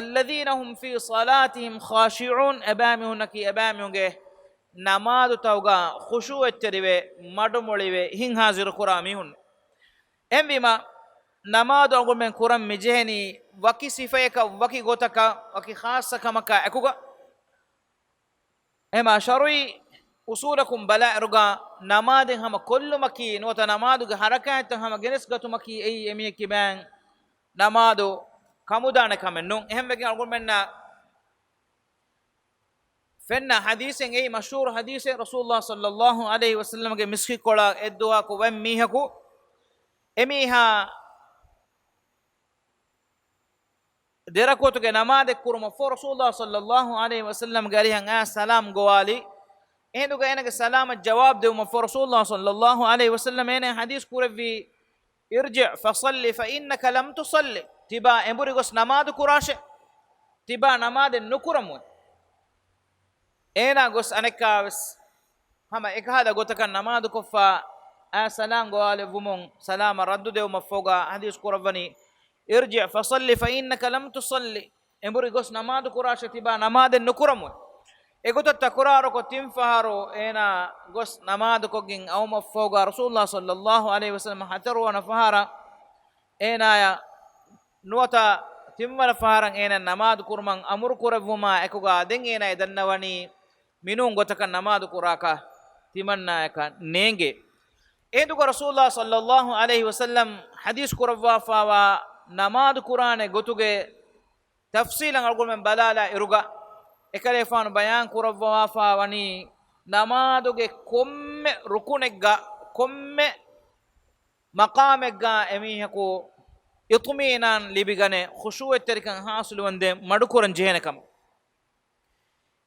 الذين هم في صلاتهم خاشعون، އެބައިމީހުންނަކީ އެބައިމީހުންގެ ނަމާދުތަކުގަ ޚުޝޫޢަތްތެރިވެ، މަޑުމޮޅިވެ، ހިތް ޙާޟިރު ކުރާ މީހުން. އެހެންވީމަ، ނަމާދު އަޅުގަނޑުމެން ކުރަން މިޖެހެނީ ވަކި ސިފަޔަކަށް، ވަކި ގޮތަކަށް، ވަކި ޚާއްޞަ ކަމަކާ އެކުގަ. އެހެމާ ޝަރުޢީ އުޞޫލަކުން ބަލާއިރުގަ ނަމާދެއް ހަމަ ކޮށްލުމަކީ ނުވަތަ ނަމާދުގެ ޙަރަކާތްތައް ހަމަ ގެނެސްގަތުމަކީ އެއީ އެމީހެއް ކިބައިން ނަމާދު ކަމުދާނެ ކަމެއް ނޫން. އެހެންވެގެން އަޅުގަނޑުމެންނަށް ފެންނަ ޙަދީޘެއް އެއީ، މަޝްހޫރު ޙަދީޘެއް، ރަސޫލުﷲ ޞައްލައްލާހު ޢަލައިހި ވަސައްލަމަގެ މިސްކިތްކޮޅަށް އެއްދުވަހަކު ވަން މީހަކު އެމީހާ ދެރަކުޢަތުގެ ނަމާދެއް ކުރުމަށްފަހު، ރަސޫލުﷲ ޞައްލައްލާހު ޢަލައިހި ވަސައްލަމްގެ އަރިހަށް އައިސް ސަލާމް ގޮވާލި. އެހިނދުގަ އޭނަގެ ސަލާމަށް ޖަވާބު ދެއްވުމަށްފަހު، ރަސޫލުﷲ ޞައްލައްލާހު ޢަލައިހި ވަސައްލަމް އޭނަ ޙަދީޘް ކުރެއްވީ، "ارجع فصل فإنك لم تصل." ތިބާ އެނބުރި ގޮސް ނަމާދު ކުރާށޭ. ތިބާ ނަމާދެއް ނުކުރަމުވެ. އޭނާ ގޮސް އަނެއްކާވެސް ހަމަ އެކަހަލަ ގޮތަކަށް ނަމާދުކޮށްފަ އައިސް ސަލާމް ގޮވާލެއްވުމުން، ސަލާމަށް ރައްދު ދެވުމަށްފަހުގަ ޙަދީޘް ކުރައްވަނީ، "ارجع فصل فإنك لم تصل." އެނބުރި ގޮސް ނަމާދު ކުރާށޭ، ތިބާ ނަމާދެއް ނުކުރަމުވެ. އެގޮތަށް ތަކުރާރުކޮށް ތިން ފަހަރު އޭނާ ގޮސް ނަމާދުކޮށްގެން އައުމަށްފަހުގަ، ރަސޫލުﷲ ޞައްލައްލާހު ޢަލައިހި ވަސައްލަމަ ހަތަރުވަނަ ފަހަރަށް އޭނާޔަށް ނުވަތަ ތިންވަނަ ފަހަރަށް އޭނާ ނަމާދު ކުރުމަށް އަމުރު ކުރެއްވުމާ އެކުގަ، ދެން އޭނާ ދަންނަވަނީ މިނޫން ގޮތަކަށް ނަމާދު ކުރާކަށް ތިމަންނާޔަކަށް ނޭނގޭ. އެހިނދުގަ ރަސޫލުﷲ ޞައްލައްލާހު ޢަލައިހި ވަސައްލަމް ޙަދީޘް ކުރައްވާފައިވާ ނަމާދު ކުރާނެ ގޮތުގެ ތަފްޞީލަށް އަޅުގަނޑުމެން ބަލާލާ އިރުގަ، އެކަލޭފާނު ބަޔާން ކުރައްވާފައި ވަނީ، ނަމާދުގެ ކޮންމެ ރުކުނެއްގަ، ކޮންމެ މަޤާމެއްގަ އެމީހަކު އިޠުމީނާން ލިބިގަނެ، ޚުޝޫޢަތްތެރިކަން ޙާޞިލުވަންދެން މަޑުކުރަން ޖެހޭނެ ކަމަށް.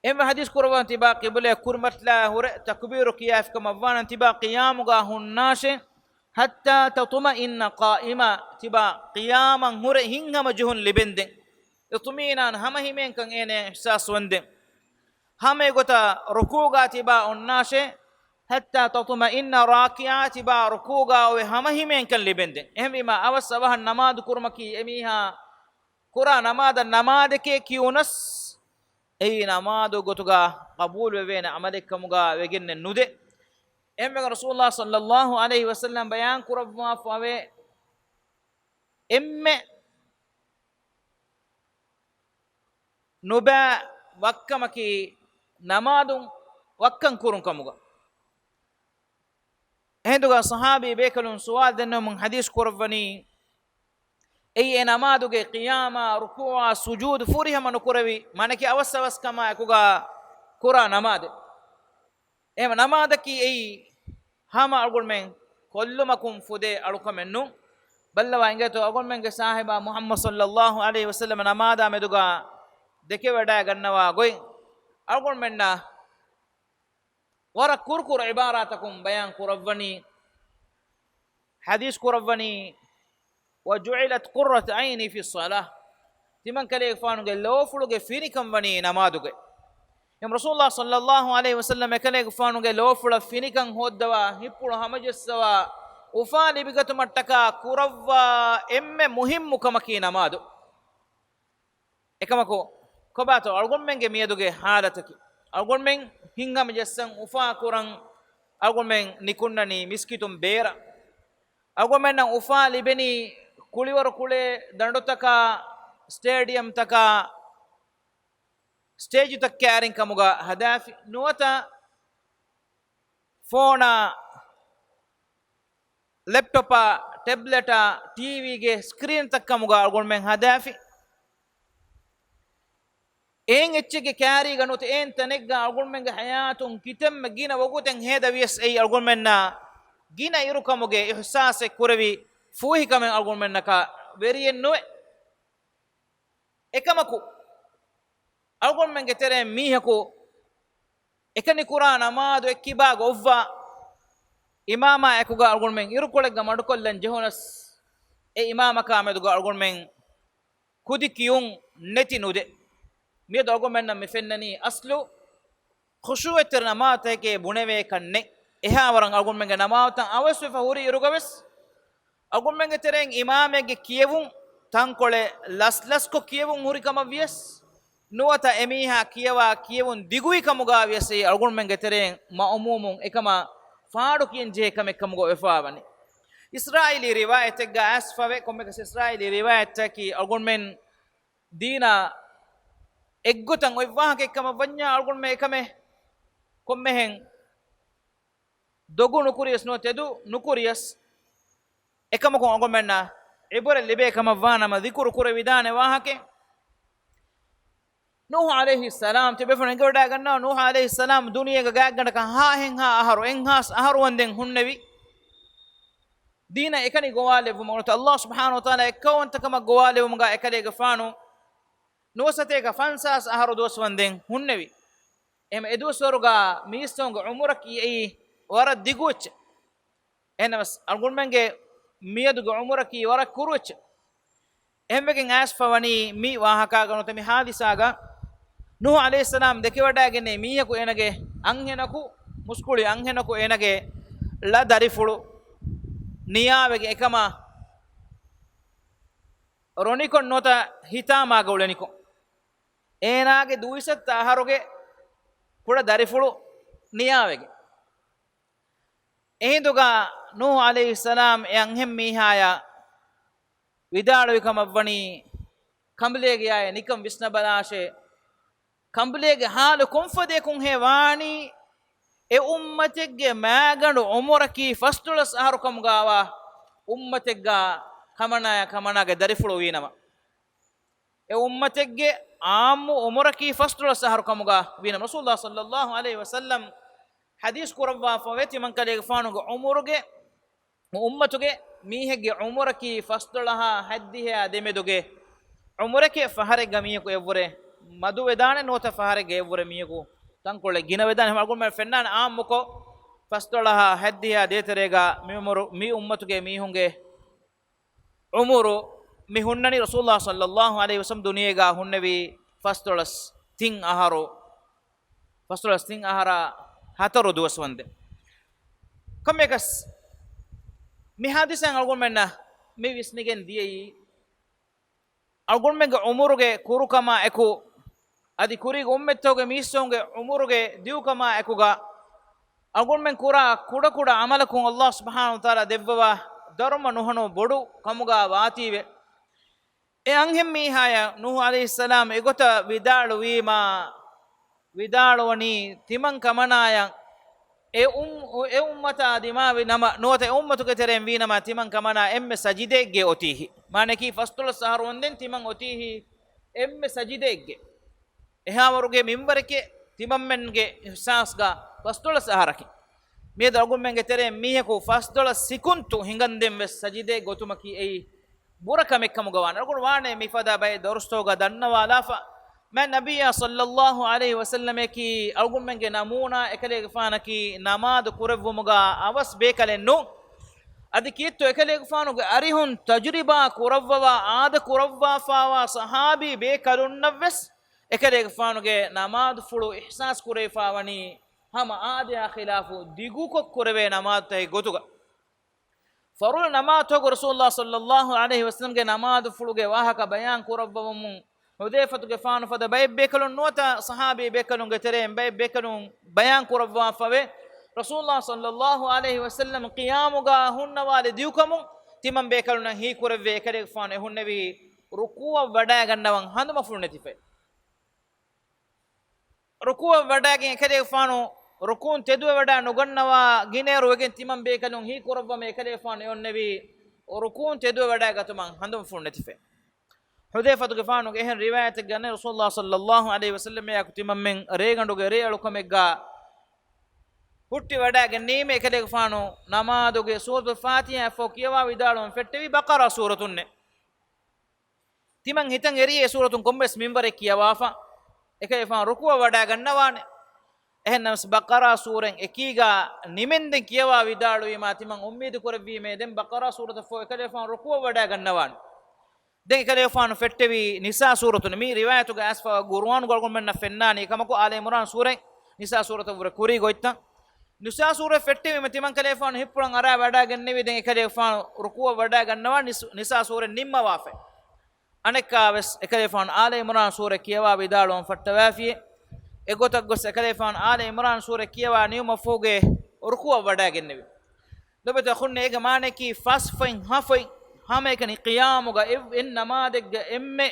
އެންމެ ޙަދީޘް ކުރައްވާ ތިބާ ޤިބުލައަށް ކުރިމަތިލާ ހުރެ ތަކުބީރު ކިޔާފިކަމަށްވާނަން ތިބާ ޤިޔާމުގަ ހުންނާށޭ، حتى تطمئن قائما، ތިބާ ޤިޔާމަށް ހުރެ ހިތްހަމަޖެހުން ލިބެންދެން، އިޠުމީނާން ހަމަހިމޭންކަން އޭނަ އިޙްސާސްވަންދެން. ހަމަ އެގޮތަށް ރުކޫޢުގަ ތިބާ އޮންނާށޭ، حتى تطمئن راكعا، ތިބާ ރުކޫޢުގަ އޮވެ ހަމަހިމޭންކަން ލިބެންދެން. އެހެންވީމާ، އަވަސް އަވަހަށް ނަމާދު ކުރުމަކީ އެމީހާ ކުރާ ނަމާދަށް ނަމާދެކޭ ކިޔުނަސް، އެއީ ނަމާދު ގޮތުގަ ޤަބޫލުވެވޭނެ ޢަމަލެއްކަމުގަ ވެގެންނެއް ނުދޭ. އެހެންވެގެން ރަސޫލުﷲ ޞައްލައްލާހު ޢަލައިހި ވަސައްލަމް ބަޔާން ކުރައްވާފަވޭ، އެންމެ ނުބައި ވައްކަމަކީ ނަމާދުން ވައްކަން ކުރުން ކަމުގަ. އެހިނދުގަ ޞަޙާބީ ބޭކަލުން ސުވާލު ދެންނެވުމުން ޙަދީޘް ކުރައްވަނީ، އެއީ އެ ނަމާދުގެ ޤިޔާމާ، ރުކޫޢާ، ސުޖޫދު ފުރިހަމަ ނުކުރެވި، މާނައަކީ އަވަސް އަވަސް ކަމާ އެކުގަ ކުރާ ނަމާދެއް. އެހެން ނަމާދަކީ އެއީ ހަމަ އަޅުގަނޑުމެން ކޮށްލުމަކުން ފުދޭ އަޅުކަމެއް ނޫން. ބައްލަވާ އިނގޭތޯ އަޅުގަނޑުމެންގެ ސާހިބާ މުޙައްމަދު ޞައްލައްލާހު ޢަލައިހި ވަސައްލަމަ ނަމާދާ މެދުގަ ދެކެވަޑައިގަންނަވާ ގޮތް. އަޅުގަނޑުމެންނަށް ވަރަށް ކުރުކުރު ޢިބާރާތަކުން ބަޔާން ކުރައްވަނީ، ޙަދީޘް ކުރައްވަނީ، "وجعلت قرة عيني في الصلاة." ތިމަންކަލޭގެފާނުގެ ލޯފުޅުގެ ފިނިކަން ވަނީ ނަމާދުގައި. އެހެން ރަސޫލުﷲ ޞައްލައްލާހު ޢަލައިހި ވަސައްލަމް އެކަލޭގެފާނުގެ ލޯފުޅަށް ފިނިކަން ހޯއްދަވާ، ހިތްޕުޅު ހަމަޖައްސަވާ، އުފާ ލިބިގަތުމަށްޓަކާ ކުރައްވާ އެންމެ މުހިއްމު ކަމަކީ ނަމާދު. އެކަމަކު، ކޮބާތޯ އަޅުގަނޑުމެންގެ މިއަދުގެ ޙާލަތަކީ؟ އަޅުގަނޑުމެން ހިތްހަމަޖައްސަން އުފާކުރަން އަޅުގަނޑުމެން ނިކުންނަނީ މިސްކިތުން ބޭރަށް. އަޅުގަނޑުމެންނަށް އުފާ ލިބެނީ ކުޅިވަރު ކުޅޭ ދަނޑުތަކާ، ސްޓޭޑިއަމްތަކާ، ސްޓޭޖުތައް ކައިރިން ކަމުގަ ހަދާފި ނުވަތަ ފޯނާ، ލެޕްޓޮޕާ، ޓެބްލެޓާ، ޓީވީގެ ސްކްރީންތައް ކަމުގަ އަޅުގަނޑުމެން ހަދާފި. އެހެން އެއްޗެއްގެ ކައިރީގަ ނުވަތަ އެހެން ތަނެއްގަ އަޅުގަނޑުމެންގެ ޙަޔާތުން ކިތަންމެ ގިނަ ވަގުތެއް ހޭދަވިޔަސް އެއީ އަޅުގަނޑުމެންނަށް ގިނަ އިރުކަމުގެ އިޙްސާސެއް ކުރެވި ފޫހިކަމެއް އަޅުގަނޑުމެންނަކަށް ވެރިއެއް ނުވޭ. އެކަމަކު، އަޅުގަނޑުމެންގެ ތެރެއިން މީހަކު އެކަނި ކުރާ ނަމާދު އެއްކިބާގަ އޮއްވާ އިމާމާ އެކުގަ އަޅުގަނޑުމެން އިރުކޮޅެއްގަ މަޑުކޮށްލަން ޖެހުނަސް، އެ އިމާމަކާ މެދުގަ އަޅުގަނޑުމެން ކުދި ކިޔުން ނެތި ނުދޭ. މިއަދު އަޅުގަނޑުމެންނަށް މި ފެންނަނީ އަސްލު ޚުޝޫޢަތްތެރި ނަމާދުތަކެކޭ ބުނެވޭކަށް ނެތް. އެހާވަރަށް އަޅުގަނޑުމެންގެ ނަމާދުތައް އަވަސްވެފަ ހުރި އިރުގަވެސް، އަޅުގަނޑުމެންގެ ތެރެއިން އިމާމެއްގެ ކިޔެވުން ތަންކޮޅެއް ލަސްލަސްކޮށް ކިޔެވުން ހުރި ކަމަށް ވިޔަސް، ނުވަތަ އެމީހާ ކިޔަވާ ކިޔެވުން ދިގުވި ކަމުގަ ވިޔަސް، އެއީ އަޅުގަނޑުމެންގެ ތެރެއިން މައުމޫމުން އެކަމަށް ފާޑު ކިޔަން ޖެހޭ ކަމެއް ކަމުގަ އޮވެފަވަނީ. އިސްރާއީލީ ރިވާޔަތެއްގަ އައިސްފަވޭ، ކޮންމެއަކަސް އިސްރާއީލީ ރިވާޔަތްތަކީ އަޅުގަނޑުމެން ދީނާ އެއްގޮތަށް އޮތް ވާހަކައެއް ކަމަށް ވަންޏާ، އަޅުގަނޑުމެން އެކަމެއް ކޮންމެހެން ދޮގު ނުކުރިޔަސް ނުވަ ތެދު ނުކުރިޔަސް، އެކަމަކު އަޅުގަނޑުމެންނަށް ޢިބްރަތް ލިބޭ ކަމަށް ވާނަމަ ޛިކުރު ކުރެވިދާނެ ވާހަކައެއް. ނޫޙު ޢަލައިހިއްސަލާމް ތިބޭފުޅުން އެނގިވަޑައިގަންނަވާ، ނޫޙު ޢަލައިހިއްސަލާމް ދުނިޔޭގަ ގާތްގަނޑަކަށް ހާހެއްހާ އަހަރު، އެއްހާސް އަހަރު ވަންދެން ހުންނެވި. ދީނަށް އެކަނި ގޮވާލެއްވުމަށް ނުވަތަ ﷲ ސުބްޙާނަހޫ ވަތަޢާލާ އެއްކައުވަންތަކަމަށް ގޮވާލެވުމުގަ އެކަލޭގެފާނު ނުވަސަތޭކަ ފަންސާސް އަހަރު ދުވަސް ވަންދެން ހުންނެވި. އެހެން އެދުވަސްވަރުގަ މީސްތަކުންގެ ޢުމުރަކީ އެއީ ވަރަށް ދިގު އެއްޗެއް. އެހެންނަމަވެސް އަޅުގަނޑުމެންގެ މިއަދުގެ ޢުމުރަކީ ވަރަށް ކުރު އެއްޗެއް. އެހެންވެގެން އައިސްފަ ވަނީ މި ވާހަކާގަ ނުވަތަ މި ޙާދިސާގަ، ނޫޙު ޢަލައިހިއްސަލާމް ދެކެވަޑައިގެންނެވި މީހަކު އޭނަގެ އަންހެނަކު، މުސްކުޅި އަންހެނަކު އޭނަގެ ޅަ ދަރިފުޅު ނިޔާވެގެން އެކަމާ ރޮނިކޮށް ނުވަތަ ހިތާމާގަ އުޅެނިކޮށް، އޭނާގެ ދުވިސައްތަ އަހަރުގެ ކުޑަ ދަރިފުޅު ނިޔާވެގެން. އެހިނދުގަ ނޫޙު ޢަލައިހިއްސަލާމް އެ އަންހެން މީހާޔަށް ވިދާޅުވި ކަމަށްވަނީ، ކަނބުލޭގެ އާޔަށް ނިކަން ވިސްނަބަލާށޭ. ކަނބުލޭގެ ޙާލު ކޮންފަދަޔަކުންހޭ ވާނީ؟ އެ އުއްމަތެއްގެ މާގަނޑު ޢުމުރަކީ ފަސްދޮޅަސް އަހަރު ކަމުގައިވާ އުއްމަތެއްގަ ކަމަނާޔާ ކަމަނާގެ ދަރިފުޅު ވީނަމަ، އެ އުއްމަތެއްގެ ޢާއްމު ޢުމުރަކީ ފަސްދޮޅަސް އަހަރު ކަމުގަ ވީނަމަ، ރަސޫލުﷲ ޞައްލައްލާހު ޢަލައިހި ވަސައްލަމް ޙަދީޘް ކުރައްވާފަވޭ، ތިމަންކަލޭގެފާނުގެ ޢުމުރުގެ އުއްމަތުގެ މީހެއްގެ ޢުމުރަކީ ފަސްދޮޅަހާ ހަތްދިހައާ ދެމެދުގެ ޢުމުރެކޭ. ފަހަރެއްގަ މީހަކު އެއްވުރެ މަދުވެދާނެ ނުވަތަ ފަހަރެއްގަ އެއްވުރެ މީހަކު ތަންކޮޅެއް ގިނަވެދާނެ. އަޅުގަނޑުމެން ފެންނާނެ ޢާއްމުކޮށް، ފަސްދޮޅަހާ ހަތްދިހައާ ދޭތެރޭގަ މި ޢުމުރު، މި އުއްމަތުގެ މީހުންގެ ޢުމުރު މި ހުންނަނީ، ރަސޫލުﷲ ޞައްލައްލާހު ޢަލައިހި ވަސައްލަމް ދުނިޔޭގަ ހުންނެވީ ފަސްދޮޅަސް ތިން އަހަރު، ފަސްދޮޅަސް ތިން އަހަރާ ހަތަރު ދުވަސް ވަންދެން. ކޮންމެއަކަސް މި ޙާދިސާއިން އަޅުގަނޑުމެންނަށް މި ވިސްނިގެން ދިޔައީ، އަޅުގަނޑުމެންގެ ޢުމުރުގެ ކުރުކަމާ އެކު، އަދި ކުރީގެ އުއްމަތްތަކުގެ މީސްތަކުންގެ ޢުމުރުގެ ދިގުކަމާ އެކުގަ، އަޅުގަނޑުމެން ކުރާ ކުޑަކުޑަ ޢަމަލަކުން ﷲ ސުބްޙާނަހޫ ވަތަޢާލާ ދެއްވަވާ ދަރުމަ ނުހަނު ބޮޑު ކަމުގަ ވާތީވެ. އެ އަންހެން މީހާޔަށް ނޫޙު ޢަލައިހިއްސަލާމް އެގޮތަށް ވިދާޅުވީމާ، ވިދާޅުވަނީ ތިމަން ކަމަނާޔަށް އެ އުން-، އެ އުއްމަތާ ދިމާވި ނަމަ، ނުވަތަ އެ އުއްމަތުގެ ތެރެއިން ވީނަމަ ތިމަން ކަމަނާ އެންމެ ސަޖިދައެއްގެ އޮތީހި. މާނައަކީ ފަސްދޮޅަސް އަހަރު ވަންދެން ތިމަން އޮތީހި އެންމެ ސަޖިދައެއްގެ. އެހާވަރުގެ މިންވަރެކޭ ތިމަންމެންގެ އިޙްސާސްގަ ފަސްދޮޅަސް އަހަރަކީ. މިއަދު އަޅުގަނޑުމެންގެ ތެރެއިން މީހަކު ފަސްދޮޅަސް ސިކުންތު ހިނގަންދެން ވެސް ސަޖިދައެއްގަ އޮތުމަކީ އެއީ ބުރަ ކަމެއް ކަމުގަ ވާނެ. އަޅުގަނޑު ވާނެ މިފަދަ ބައެއް ދަރުސްތަކުގަ ދަންނަވާލާފަ، މާތް ނަބިއްޔާ ޞައްލައްލާހު ޢަލައިހި ވަސައްލަމަކީ އަޅުގަނޑުމެންގެ ނަމޫނާ އެކަލޭގެފާނަކީ ނަމާދު ކުރެއްވުމުގަ އަވަސް ބޭކަލެއް ނޫން. އަދި ކީއްތޯ އެކަލޭގެފާނުގެ އަރިހުން ތަޖުރިބާ ކުރައްވަވާ އާދަ ކުރައްވާފާވާ ޞަޙާބީ ބޭކަލުންނަށްވެސް އެކަލޭގެފާނުގެ ނަމާދުފުޅު އިޙްސާސް ކުރެވިފާވަނީ ހަމަ އާދަޔާ ޚިލާފު ދިގުކޮށް ކުރެވޭ ނަމާދުތަކެއް ގޮތުގަ. ފަރުޟު ނަމާދުތަކުގަ ރަސޫލުﷲ ޞައްލައްލާހު ޢަލައިހި ވަސައްލަމްގެ ނަމާދުފުޅުގެ ވާހަކަ ބަޔާން ކުރައްވަވަމުން، ޙުޛައިފަތުގެފާނު ފަދަ ބައެއް ބޭކަލުން ނުވަތަ ޞަޙާބީ ބޭކަލުންގެ ތެރެއިން ބައެއް ބޭކަލުން ބަޔާން ކުރައްވާފަވޭ، ރަސޫލުﷲ ޞައްލައްލާހު ޢަލައިހި ވަސައްލަމް ޤިޔާމުގަ ހުންނަވާލި ދިގުކަމުން ތިމަން ބޭކަލުންނަށް ހީކުރެއްވި އެކަލޭގެފާނު އެ ހުންނެވީ ރުކޫޢަށް ވަޑައިގަންނަވަން ހަނދުމަފުޅު ނެތިފައި. ރުކޫޢަށް ވަޑައިގެން އެކަލޭގެފާނު ރުކޫޢުން ތެދުވެވަޑައި ނުގަންނަވާ ގިނައިރު ވެގެން ތިމަން ބޭކަލުން ހީކުރައްވަމޭ އެކަލޭގެފާނު އެއޮންނެވީ ރުކޫޢުން ތެދުވެވަޑައިގަތުމަށް ހަނދުމަފުޅު ނެތިފައި. ޙުޛައިފަތުގެފާނުގެ އެހެން ރިވާޔަތެއް ގަނެ، ރަސޫލުﷲ ޞައްލައްލާހު ޢަލައިހި ވަސައްލަމްއާއެކު ތިމަންމެން ރޭގަނޑުގެ ރޭއަޅުކަމެއްގަ ހުއްޓިވަޑައިގެންނީމޭ އެކަލޭގެފާނު ނަމާދުގެ ސޫރަތުލް ފާތިޙާއަށްފަހު ކިޔަވާ ވިދާޅުވަން ފެއްޓެވީ ބަޤަރާ ސޫރަތުންނޭ. ތިމަން ހިތަށް އެރިއޭ ސޫރަތުން ކޮންމެސް މިންވަރެއް ކިޔަވާފަ، އެކަލޭގެފާނު ރުކޫޢަށް ވަޑައިގަންނަވާނެ. އެހެންނަމަސް ބަޤަރާ ސޫރައިން އެކީގަ ނިމެންދެން ކިޔަވާ ވިދާޅުވީމާ ތިމަން އުއްމީދު ކުރެއްވީމޭ ދެން ބަޤަރާ ސޫރަތަށްފަހު އެކަލޭގެފާނު ރުކޫޢަށް ވަޑައިގަންނަވާނެ. ދެން އެކަލޭގެފާނު ފެއްޓެވީ ނިސާ ސޫރަތުން. މި ރިވާޔަތުގަ އައިސްފަ ޤުރުއާނުގަ އަޅުގަނޑުމެންނަށް ފެންނާނީ އެކަމަކު އާލި ޢިމްރާން ސޫރައިން ނިސާ ސޫރަތަށްވުރެ ކުރީ ގޮތްތައް. ނިސާ ސޫރަ ފެއްޓެވީމަ ތިމަން ކަލޭގެފާނު ހިއްޕުޅަށް އަރާ ވަޑައިގެންނެވި. ދެން އެކަލޭގެފާނު ރުކޫޢަށް ވަޑައިގަންނަވާ ނިސް-، ނިސާ ސޫރަ ނިންމަވާފަ. އަނެއްކާވެސް އެކަލޭގެފާނު އާލި ޢިމްރާން ސޫރަ ކިޔަވާ ވިދާޅުވަން ފައްޓަވާފިޔޭ. އެގޮތަށް ގޮސް އެކަލޭގެފާނު އާލި ޢިމްރާން ސޫރަ ކިޔަވާ ނިމުމަށްފަހުގެ ރުކޫޢަށް ވަޑައިގެންނެވި. ލޮބުވެތި އަޚުންނޭ، އޭގެ މާނައަކީ ފަސް ފޮތް، ހަ ފޮތް، ހަމައެކަނި ޤިޔާމުގަ އެއް، އެއް ނަމާދެއްގަ އެންމެ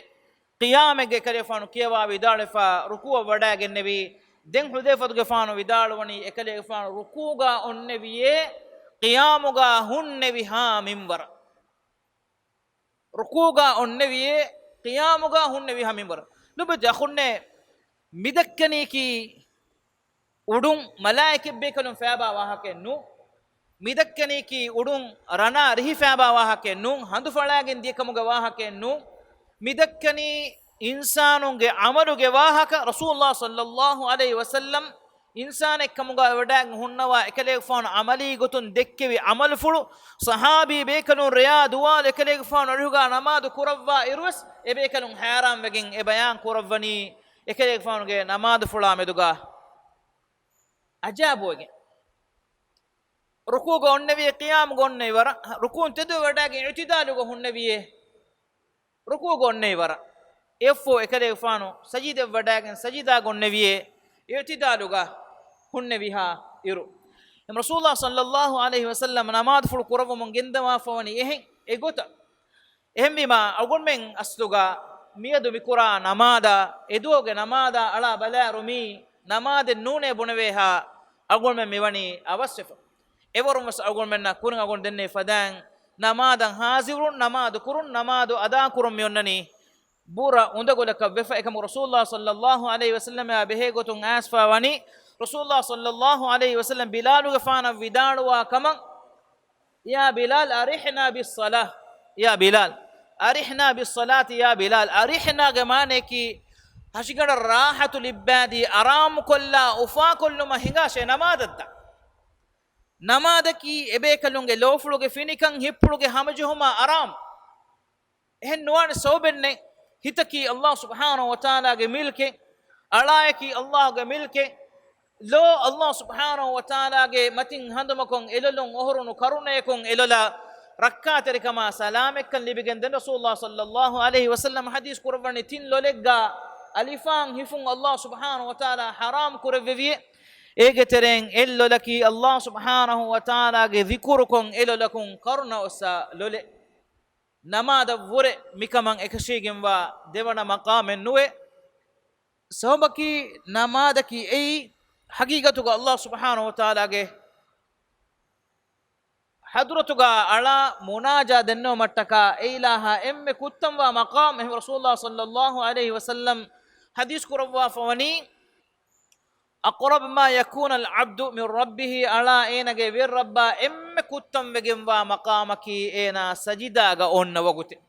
ޤިޔާމެއްގަ އެކަލޭގެފާނު ކިޔަވާ ވިދާޅުވެފަ ރުކޫޢަށް ވަޑައިގެންނެވީ. ދެން ޙުޛައިފަތުގެފާނު ވިދާޅުވަނީ، އެކަލޭގެފާނު ރުކޫޢުގަ އޮންނެވިޔޭ، ޤިޔާމުގަ ހުންނެވިހާ މިންވަރަށް. ރުކޫޢުގަ އޮންނެވިޔޭ، ޤިޔާމުގަ ހުންނެވިހާ މިންވަރަށް. ލޮބުވެތި އަޚުންނޭ، މިދައްކަނީކީ އުޑުން މަލާއިކަތްބޭކަލުން ފޭބާ ވާހަކައެއް ނޫން. މިދައްކަނީކީ އުޑުން ރަނާ ރިހި ފޭބާ ވާހަކައެއް ނޫން. ހަނދު ފަޅާގެން ދިޔަކަމުގެ ވާހަކައެއް ނޫން. މިދައްކަނީ އިންސާނުންގެ ޢަމަލުގެ ވާހަކަ. ރަސޫލުﷲ ޞައްލައްލާހު ޢަލައިހި ވަސައްލަމް އިންސާނެއްކަމުގަ ވަޑައިގެން ހުންނަވާ އެކަލޭގެފާނު ޢަމަލީ ގޮތުން ދެއްކެވި ޢަމަލުފުޅު، ޞަޙާބީ ބޭކަލުން ރެޔާ ދުވާލު އެކަލޭގެފާނު އަރިހުގަ ނަމާދު ކުރައްވާ އިރުވެސް އެބޭކަލުން ހައިރާންވެގެން އެ ބަޔާން ކުރައްވަނީ އެކަލޭގެފާނުގެ ނަމާދުފުޅާ މެދުގަ ޢަޖާބުވެގެން. ރުކޫޢުގަ އޮންނެވިޔޭ، ޤިޔާމުގަ އޮންނެވި ވަރަށް، ރުކޫޢުން ތެދުވެވަޑައިގެން އިޢުތިދާލުގަ ހުންނެވިޔޭ، ރުކޫޢުގަ އޮންނެވި ވަރަށް. އެއަށްފަހު އެކަލޭގެފާނު ސަޖިދަވެވަޑައިގެން ސަޖިދާގަ އޮންނެވިޔޭ، އިޢުތިދާލުގަ ހުންނެވިހާ އިރު. އެހެން ރަސޫލުﷲ ޞައްލައްލާހު ޢަލައިހި ވަސައްލަމް ނަމާދުފުޅު ކުރައްވަމުން ގެންދަވާފަވަނީ އެހެން އެގޮތަށް. އެހެންވީމާ، އަޅުގަނޑުމެން އަސްލުގަ މިއަދު މިކުރާ ނަމާދާ، އެދުވަހުގެ ނަމާދާ އަޅާ ބަލާއިރު މީ ނަމާދެއް ނޫނޭ ބުނެވޭހާ އަޅުގަނޑުމެން މިވަނީ އަވަސްވެފަ. އެވަރުން ވެސް އަޅުގަނޑުމެންނަށް ކުރިން އަޅުގަނޑު ދެންނެވި ފަދައިން ނަމާދަށް ޙާޟިރުވުން، ނަމާދު ކުރުން، ނަމާދު އަދާކުރުން މިއޮންނަނީ ބުރަ އުނދަގުލަކަށް ވެފަ. އެކަމު ރަސޫލުﷲ ޞައްލައްލާހު ޢަލައިހި ވަސައްލަމާ ބެހޭ ގޮތުން އައިސްފަ ވަނީ، ރަސޫލުﷲ ޞައްލައްލާހު ޢަލައިހި ވަސައްލަމް ބިލާލުގެފާނަށް ވިދާޅުވާ ކަމަށް، يا بلال أرحنا بالصلاة، يا بلال أرحنا بالصلاة، يا بلال. އަރިޙްނާގެ މާނަޔަކީ، ހަށިގަނޑަށް ރާޙަތު ލިއްބާދީ، އަރާމުކޮށްލާ، އުފާކޮށްލުމަށް ހިނގާށޭ ނަމާދަށްދާ. ނަމާދަކީ އެބޭކަލުންގެ ލޯފުޅުގެ ފިނިކަން، ހިތްޕުޅުގެ ހަމަޖެހުމާ އަރާމު. އެހެން ނުވާނެ ސަބަބެއް ނެތް. ހިތަކީ ﷲ ސުބްޙާނަހޫ ވަތަޢާލާގެ މިލްކެއް، އަޅާޔަކީ ﷲގެ މިލްކެއް. ލޯ ﷲ ސުބްޙާނަހޫ ވަތަޢާލާގެ މަތިން ހަނދުމަކޮށް އެލޮލުން، އޮހޮރުނު ކަރުނަޔަކުން އެލޮލަށް، ރައްކާތެރިކަމާ ސަލާމަތްކަން ލިބިގެން ދެން ރަސޫލުﷲ ޞައްލައްލާހު ޢަލައިހި ވަސައްލަމަ ޙަދީޘް ކުރައްވަނީ ތިން ލޮލެއްގަ އަލިފާން ހިފުން ﷲ ސުބްޙާނަހޫ ވަތަޢާލާ ޙަރާމް ކުރެއްވެވިއޭ. އޭގެ ތެރެއިން އެއް ލޮލަކީ ﷲ ސުބްޙާނަހޫ ވަތަޢާލާގެ ޛިކުރުކޮށް އެލޮލަކުން ކަރުނަ އޮއްސާ ލޮލެއް. ނަމާދަށްވުރެ މިކަމަށް އެކަށީގެންވާ ދެވަނަ މަޤާމެއް ނުވޭ. ސަބަބަކީ ނަމާދަކީ އެއީ ޙަޤީޤަތުގަ ﷲ ސުބްޙާނަހޫ ވަތަޢާލާގެ ޙަޟްރަތުގަ އަޅާ މުނާޖާ ދެންނެވުމަށްޓަކާ އެއިލާހާ އެންމެ ކުއްތަންވާ މަޤާމް. އެހެން ރަސޫލުﷲ ޞައްލައްލާހު ޢަލައިހި ވަސައްލަމް ޙަދީޘް ކުރައްވާފަވަނީ، أقرب ما يكون العبد من ربه، އަޅާ އޭނަގެ ވެރިރައްބާ އެންމެ ކުއްތަންވެގެންވާ މަޤާމަކީ އޭނާ ސަޖިދާގަ އޮންނަ ވަގުތެއް.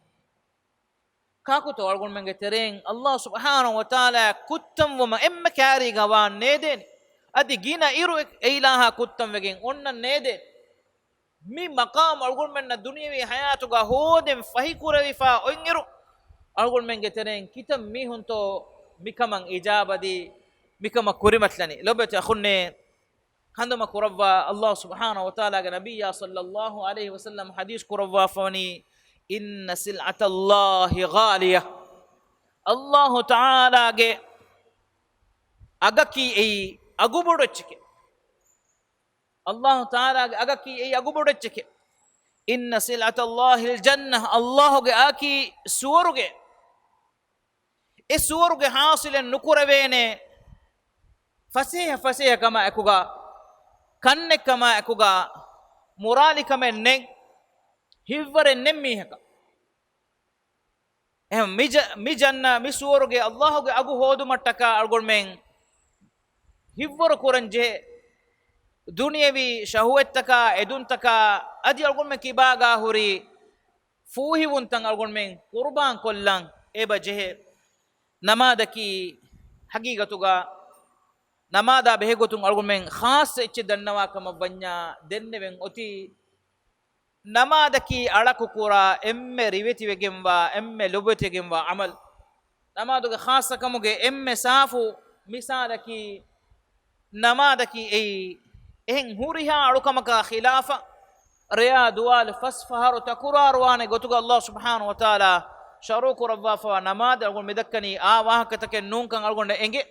ކާކުތޯ އަޅުގަނޑުމެންގެ ތެރެއިން ﷲ ސުބްޙާނަހޫ ވަތަޢާލާ ކުއްތަންވުމަށް އެންމެ ކައިރީގަ ވާން ނޭދޭނެ؟ އަދި ގިނަ އިރުއެއް އެއިލާހާ ކުއްތަންވެގެން އޮންނަން ނޭދޭނެ. މި މަޤާމް އަޅުގަނޑުމެންނަށް ދުނިޔެވީ ޙަޔާތުގަ ހޯދެން ފަހިކުރެވިފަ އޮތްއިރު، އަޅުގަނޑުމެންގެ ތެރެއިން ކިތައް މީހުންތޯ މިކަމަށް އިޖާބަދީ، މިކަމަށް ކުރިމަތިލަނީ؟ ލޮބުވެތި އަޚުންނޭ، ހަނދުމަ ކުރައްވާ ﷲ ސުބްޙާނަހޫ ވަތަޢާލާގެ ނަބިއްޔާ ޞައްލައްލާހު ޢަލައިހި ވަސައްލަމް ޙަދީޘް ކުރައްވާފަވަނީ، إن سلعة الله غالية، ﷲ ތަޢާލާގެ އަގަކީ އެއީ އަގުބޮޑު އެއްޗެކޭ. ﷲ ތަޢާލާގެ އަގަކީ އެއީ އަގުބޮޑު އެއްޗެކޭ. إن سلعة الله الجنة، ﷲގެ އަގަކީ ސުވަރުގެ. އެ ސުވަރުގެ ޙާޞިލެއް ނުކުރެވޭނެ، ފަސޭހަ ފަސޭހަ ކަމާ އެކުގަ، ކަންނެއް ކަމާ އެކުގަ، މުރާލިކަމެއް ނެތް، ހިތްވަރެއް ނެތް މީހަކަށް. އެހެން މި ޖަ-، މި ޖަންނަ، މި ސުވަރުގެ ﷲގެ އަގު ހޯދުމަށްޓަކާ އަޅުގަނޑުމެން ހިތްވަރު ކުރަން ޖެހޭ. ދުނިޔެވީ ޝަހުވަތްތަކާ، އެދުންތަކާ، އަދި އަޅުގަނޑުމެން ކިބާގާ ހުރި ފޫހިވުންތައް އަޅުގަނޑުމެން ޤުރުބާން ކޮށްލަން އެބަ ޖެހޭ. ނަމާދަކީ ޙަޤީޤަތުގަ ނަމާދާ ބެހޭގޮތުން އަޅުގަނޑުމެން ޚާއްޞަ އެއްޗެއް ދަންނަވާ ކަމަށް ވަންޏާ، ދެންނެވެން އޮތީ ނަމާދަކީ އަޅަކު ކުރާ އެންމެ ރިވެތިވެގެންވާ، އެންމެ ލޮބުވެތިވެގެންވާ ޢަމަލު. ނަމާދުގެ ޚާއްޞަކަމުގެ އެންމެ ސާފު މިސާލަކީ، ނަމާދަކީ އެއީ އެހެން ހުރިހާ އަޅުކަމަކާ ޚިލާފަށް، ރެޔާ ދުވާލު ފަސް ފަހަރު ތަކުރާރުވާނެ ގޮތުގަ ﷲ ސުބްޙާނަހޫ ވަތަޢާލާ ޝަރުޢު ކުރައްވާފަވާ ނަމާދެއް އަޅުގަނޑު މިދައްކަނީ އާ ވާހަކަތަކެއް ނޫންކަން އަޅުގަނޑަށް އެނގޭ.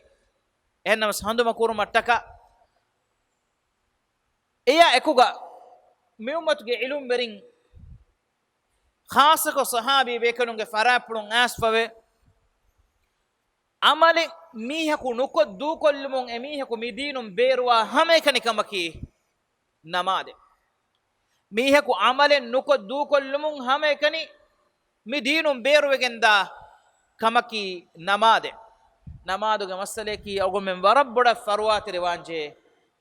އެހެންނަމަސް ހަނދުމަ ކުރުމަށްޓަކާ، އެޔާ އެކުގަ މި އުއްމަތުގެ ޢިލްމުވެރިން، ޚާއްޞަކޮށް ޞަޙާބީ ބޭކަލުންގެ ފަރާތްޕުޅުން އައިސްފަވޭ. ޢަމަލެއް މީހަކު ނުކޮށް ދޫކޮށްލުމުން އެމީހަކު މި ދީނުން ބޭރުވާ ހަމައެކަނި ކަމަކީ ނަމާދެއް. މީހަކު ޢަމަލެއް ނުކޮށް ދޫކޮށްލުމުން ހަމައެކަނި މި ދީނުން ބޭރުވެގެންދާ ކަމަކީ ނަމާދެއް. ނަމާދުގެ މައްސަލަޔަކީ އަޅުގަނޑުމެން ވަރަށް ބޮޑަށް ފަރުވާތެރިވާންޖެހޭ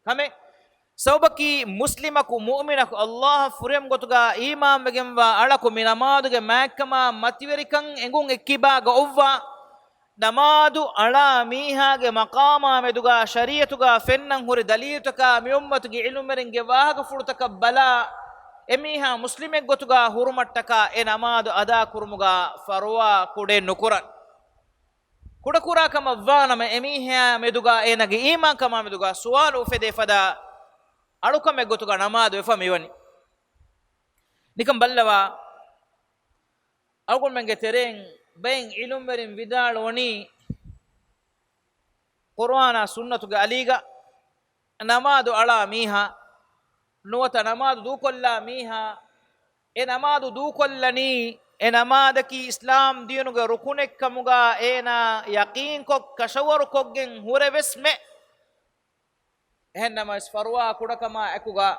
ކަމެއް. ސަބަބަކީ މުސްލިމަކު، މުއުމިނަކު، ﷲ އަށް ފުރިހަމަ ގޮތުގަ އީމާންވެގެންވާ އަޅަކު މި ނަމާދުގެ މާތްކަމާ މަތިވެރިކަން އެނގުން އެއްކިބާގަ އޮއްވާ، ނަމާދު އަޅާ މީހާގެ މަޤާމާ މެދުގަ ޝަރީޢަތުގަ ފެންނަން ހުރި ދަލީލުތަކާ މި އުއްމަތުގެ ޢިލްމުވެރިންގެ ވާހަކަފުޅުތަކަށް ބަލާ، އެމީހާ މުސްލިމެއްގޮތުގަ ހުރުމަށްޓަކާ އެ ނަމާދު އަދާކުރުމުގަ ފަރުވާ ކުޑައެއް ނުކުރަން. ކުޑަކުރާ ކަމަށްވާނަމަ، އެމީހާ މެދުގަ އޭނާގެ އީމާންކަމާ މެދުގަ ސުވާލު އުފެދޭ ފަދަ އަޅުކަމެއްގޮތުގަ ނަމާދު ވެފަ މިވަނީ. ނިކަން ބައްލަވާ، އަޅުގަނޑުމެންގެ ތެރެއިން ބައެއް ޢިލްމުވެރިން ވިދާޅުވަނީ، ޤުރުއާނާ ސުންނަތުގެ އަލީގަ ނަމާދު އަޅާ މީހާ، ނުވަތަ ނަމާދު ދޫކޮށްލާ މީހާ، އެ ނަމާދު ދޫކޮށްލަނީ، އެ ނަމާދަކީ އިސްލާމް ދީނުގެ ރުކުނެއްކަމުގަ އޭނާ ޔަޤީންކޮށް، ކަށަވަރުކޮށްގެން ހުރެވެސްމެ. އެހެންނަމަވެސް، ފަރުވާ ކުޑަކަމާ އެކުގަ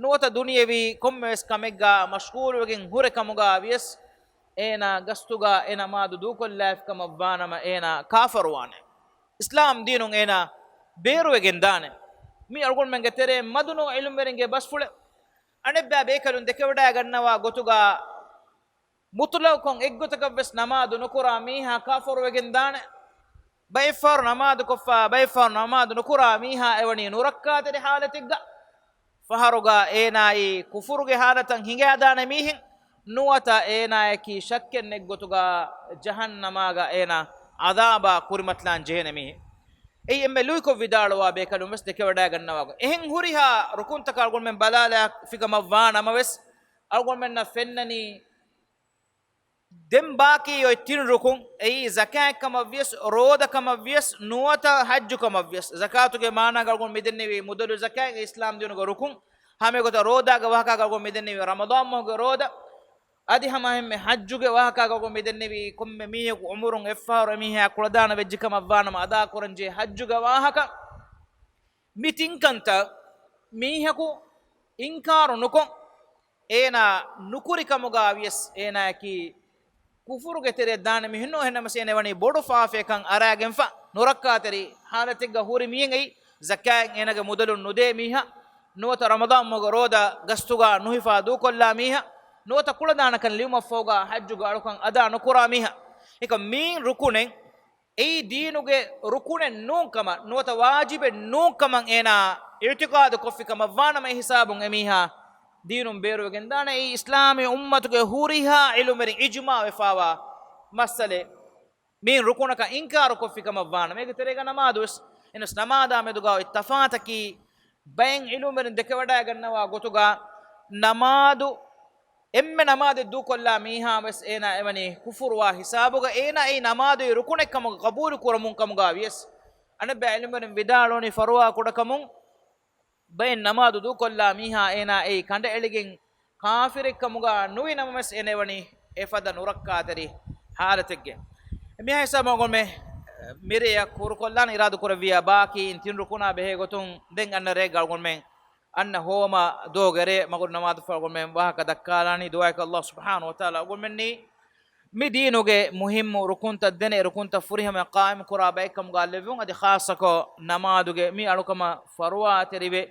ނުވަތަ ދުނިޔެވީ ކޮންމެވެސް ކަމެއްގަ މަޝްޣޫލުވެގެން ހުރެ ކަމުގަ ވިޔަސް، އޭނާ ގަސްތުގަ އެ ނަމާދު ދޫކޮށްލާފި ކަމަށްވާނަމަ، އޭނާ ކާފަރުވާނެ. އިސްލާމް ދީނުން އޭނާ ބޭރުވެގެން ދާނެ. މީ އަޅުގަނޑުމެންގެ ތެރެއިން މަދުނު ޢިލްމުވެރިންގެ ބަސްފުޅެއް. އަނެއްބައި ބޭކަލުން ދެކެވަޑައިގަންނަވާ ގޮތުގަ، މުޠުލަޤުކޮށް އެއްގޮތަކަށްވެސް ނަމާދު ނުކުރާ މީހާ ކާފަރުވެގެން ދާނެ. ބައެއްފަހަރު ނަމާދު ކޮށްފަ، ބައެއްފަހަރު ނަމާދު ނުކުރާ މީހާ އެވަނީ ނުރައްކާތެރި ޙާލަތެއްގަ. ފަހަރުގަ އޭނާއީ ކުފުރުގެ ޙާލަތަށް ހިނގައިދާނެ މީހެއް، ނުވަތަ އޭނާޔަކީ ޝައްކެއް ނެތްގޮތުގަ ޖަހަންނަމާގަ އޭނާ ޢަޛާބާ ކުރިމަތިލާން ޖެހޭނެ މީހެއް. އެއީ އެންމެ ލުއިކޮށް ވިދާޅުވާ ބޭކަލުން ވެސް ދެކެވަޑައިގަންނަވާ ގޮތް. އެހެން ހުރިހާ ރުކުންތަކާ އަޅުގަނޑުމެން ބަލާލާފިކަމަށްވާ ނަމަވެސް، އަޅުގަނޑުމެންނަށް ފެންނަނީ، ދެން ބާކީ އޮތް ތިން ރުކުން، އެއީ ޒަކާތް ކަމަށްވިޔަސް، ރޯދަ ކަމަށްވިޔަސް، ނުވަތަ ޙައްޖު ކަމަށްވިޔަސް. ޒަކާތުގެ މާނާގަ އަޅުގަނޑު މިދެންނެވީ މުދަލު ޒަކާތް އިސްލާމް ދީނުގެ ރުކުން. ހަމައެގޮތަށް ރޯދާގެ ވާހަކާގަ އަޅުގަނޑު މިދެންނެވީ ރަމަޟާން މަހުގެ ރޯދަ. އަދި ހަމަ އެހެންމެ ޙައްޖުގެ ވާހަކާގަ އަޅުގަނޑު މިދެންނެވީ ކޮންމެ މީހަކު ޢުމުރުން އެއްފަހަރު އެމީހާ ކުޅަދާނަ ވެއްޖެ ކަމަށްވާނަމަ އަދާކުރަންޖެހޭ ޙައްޖުގެ ވާހަކަ. މި ތިން ކަންތައް މީހަކު އިންކާރު ނުކޮށް، އޭނާ ނުކުރި ކަމުގަ ވިޔަސް، އޭނާޔަކީ ކުފުރުގެ ތެރެއަށް ދާނެ މީހެއް ނޫން. އެހެންނަމަސް އޭނަ ވަނީ ބޮޑު ފާފަޔަކަށް އަރާގެންފަ، ނުރައްކާތެރި ޙާލަތެއްގަ ހުރި މީހެއް. އެއީ ޒަކާތް އޭނަގެ މުދަލުން ނުދޭ މީހާ، ނުވަތަ ރަމަޟާން މަހުގެ ރޯދަ ގަސްތުގަ ނުހިފާ ދޫކޮށްލާ މީހާ، ނުވަތަ ކުޅަދާނަކަން ލިޔުމަށްފަހުގަ ޙައްޖުގެ އަޅުކަން އަދާ ނުކުރާ މީހާ. އެކަމް މި ރުކުނެއް އެއީ ދީނުގެ ރުކުނެއް ނޫންކަމަށް ނުވަތަ ވާޖިބެއް ނޫންކަމަށް އޭނާ އިޢުތިޤާދު ކޮށްފި ކަމަށްވާނަމަ، އެ ހިސާބުން އެމީހާ ދީނުން ބޭރުވެގެން ދާނެ. އެއީ އިސްލާމީ އުއްމަތުގެ ހުރިހާ ޢިލްމުވެރިން އިޖްމާޢު ވެފާވާ މައްސަލައެއް. މި ރުކުނަކަށް އިންކާރު ކޮށްފި ކަމަށްވާނަމަ، އޭގެ ތެރޭގަ ނަމާދު ވެސް. އެހެނަސް ނަމާދާ މެދުގަ އޮތް ތަފާތަކީ، ބައެއް ޢިލްމުވެރިން ދެކެވަޑައިގަންނަވާ ގޮތުގަ، ނަމާދު އެންމެ ނަމާދެއް ދޫކޮށްލާ މީހާ ވެސް އޭނާ އެވަނީ ކުފުރުވާ ހިސާބުގަ، އޭނާ އެއީ ނަމާދު ރުކުނެއް ކަމުގަ ޤަބޫލު ކުރަމުން ކަމުގަ ވިޔަސް، އަނެއްބައި ޢިލްމުވެރިން ވިދާޅުވަނީ ފަރުވާ ކުޑަކަމުން ބައެއް ނަމާދު ދޫކޮށްލާ މީހާ އޭނާ އެއީ ކަނޑައެޅިގެން ކާފިރެއްކަމުގަ ނުވި ނަމަވެސް އޭނަ އެވަނީ އެފަދަ ނުރައްކާތެރި ޙާލަތެއްގެ. މިހާ ހިސާބުން އަޅުގަނޑުމެން މިރެޔަށް ކުރުކޮށްލާން އިރާދަކުރެއްވިޔާ ބާކީ ތިން ރުކުނާ ބެހޭ ގޮތުން ދެން އަންނަ ރޭގަ އަޅުގަނޑުމެން އަންނަ ހޯމަ ދުވަހުގެ ރޭ މަގުރިބް ނަމާދުފަހު އަޅުގަނޑުމެން ވާހަކަ ދައްކާލާނީ. ދުޢާއަކީ ﷲ ސުބްޙާނަހޫ ވަތަޢާލާ އަޅުގަނޑުމެންނީ މި ދީނުގެ މުހިއްމު ރުކުންތައް ދެނެ، ރުކުންތައް ފުރިހަމަ ޤާއިމު ކުރާ ބައެއްކަމުގަ ލެއްވުން. އަދި ޚާއްޞަކޮށް ނަމާދުގެ މި އަޅުކަމަށް ފަރުވާތެރިވެ،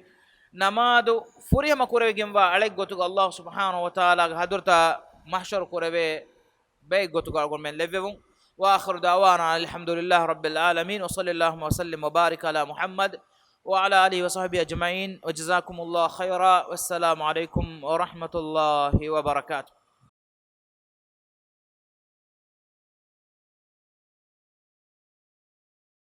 ނަމާދު ފުރިހަމަ ކުރެވިގެންވާ އަޅެއްގޮތުގަ ﷲ ސުބްޙާނަހޫ ވަތަޢާލާގެ ޙަޟްރަތަށް މަޙްޝަރު ކުރެވޭ ބައެއްގޮތުގަ އަޅުގަނޑުމެން ލެއްވެވުން. وآخر دعوانا أن الحمد لله رب العالمين، وصلى اللهم وسلم وبارك على محمد وعلى آله وصحبه أجمعين، وجزاكم الله خيرا، والسلام عليكم ورحمة الله وبركاته.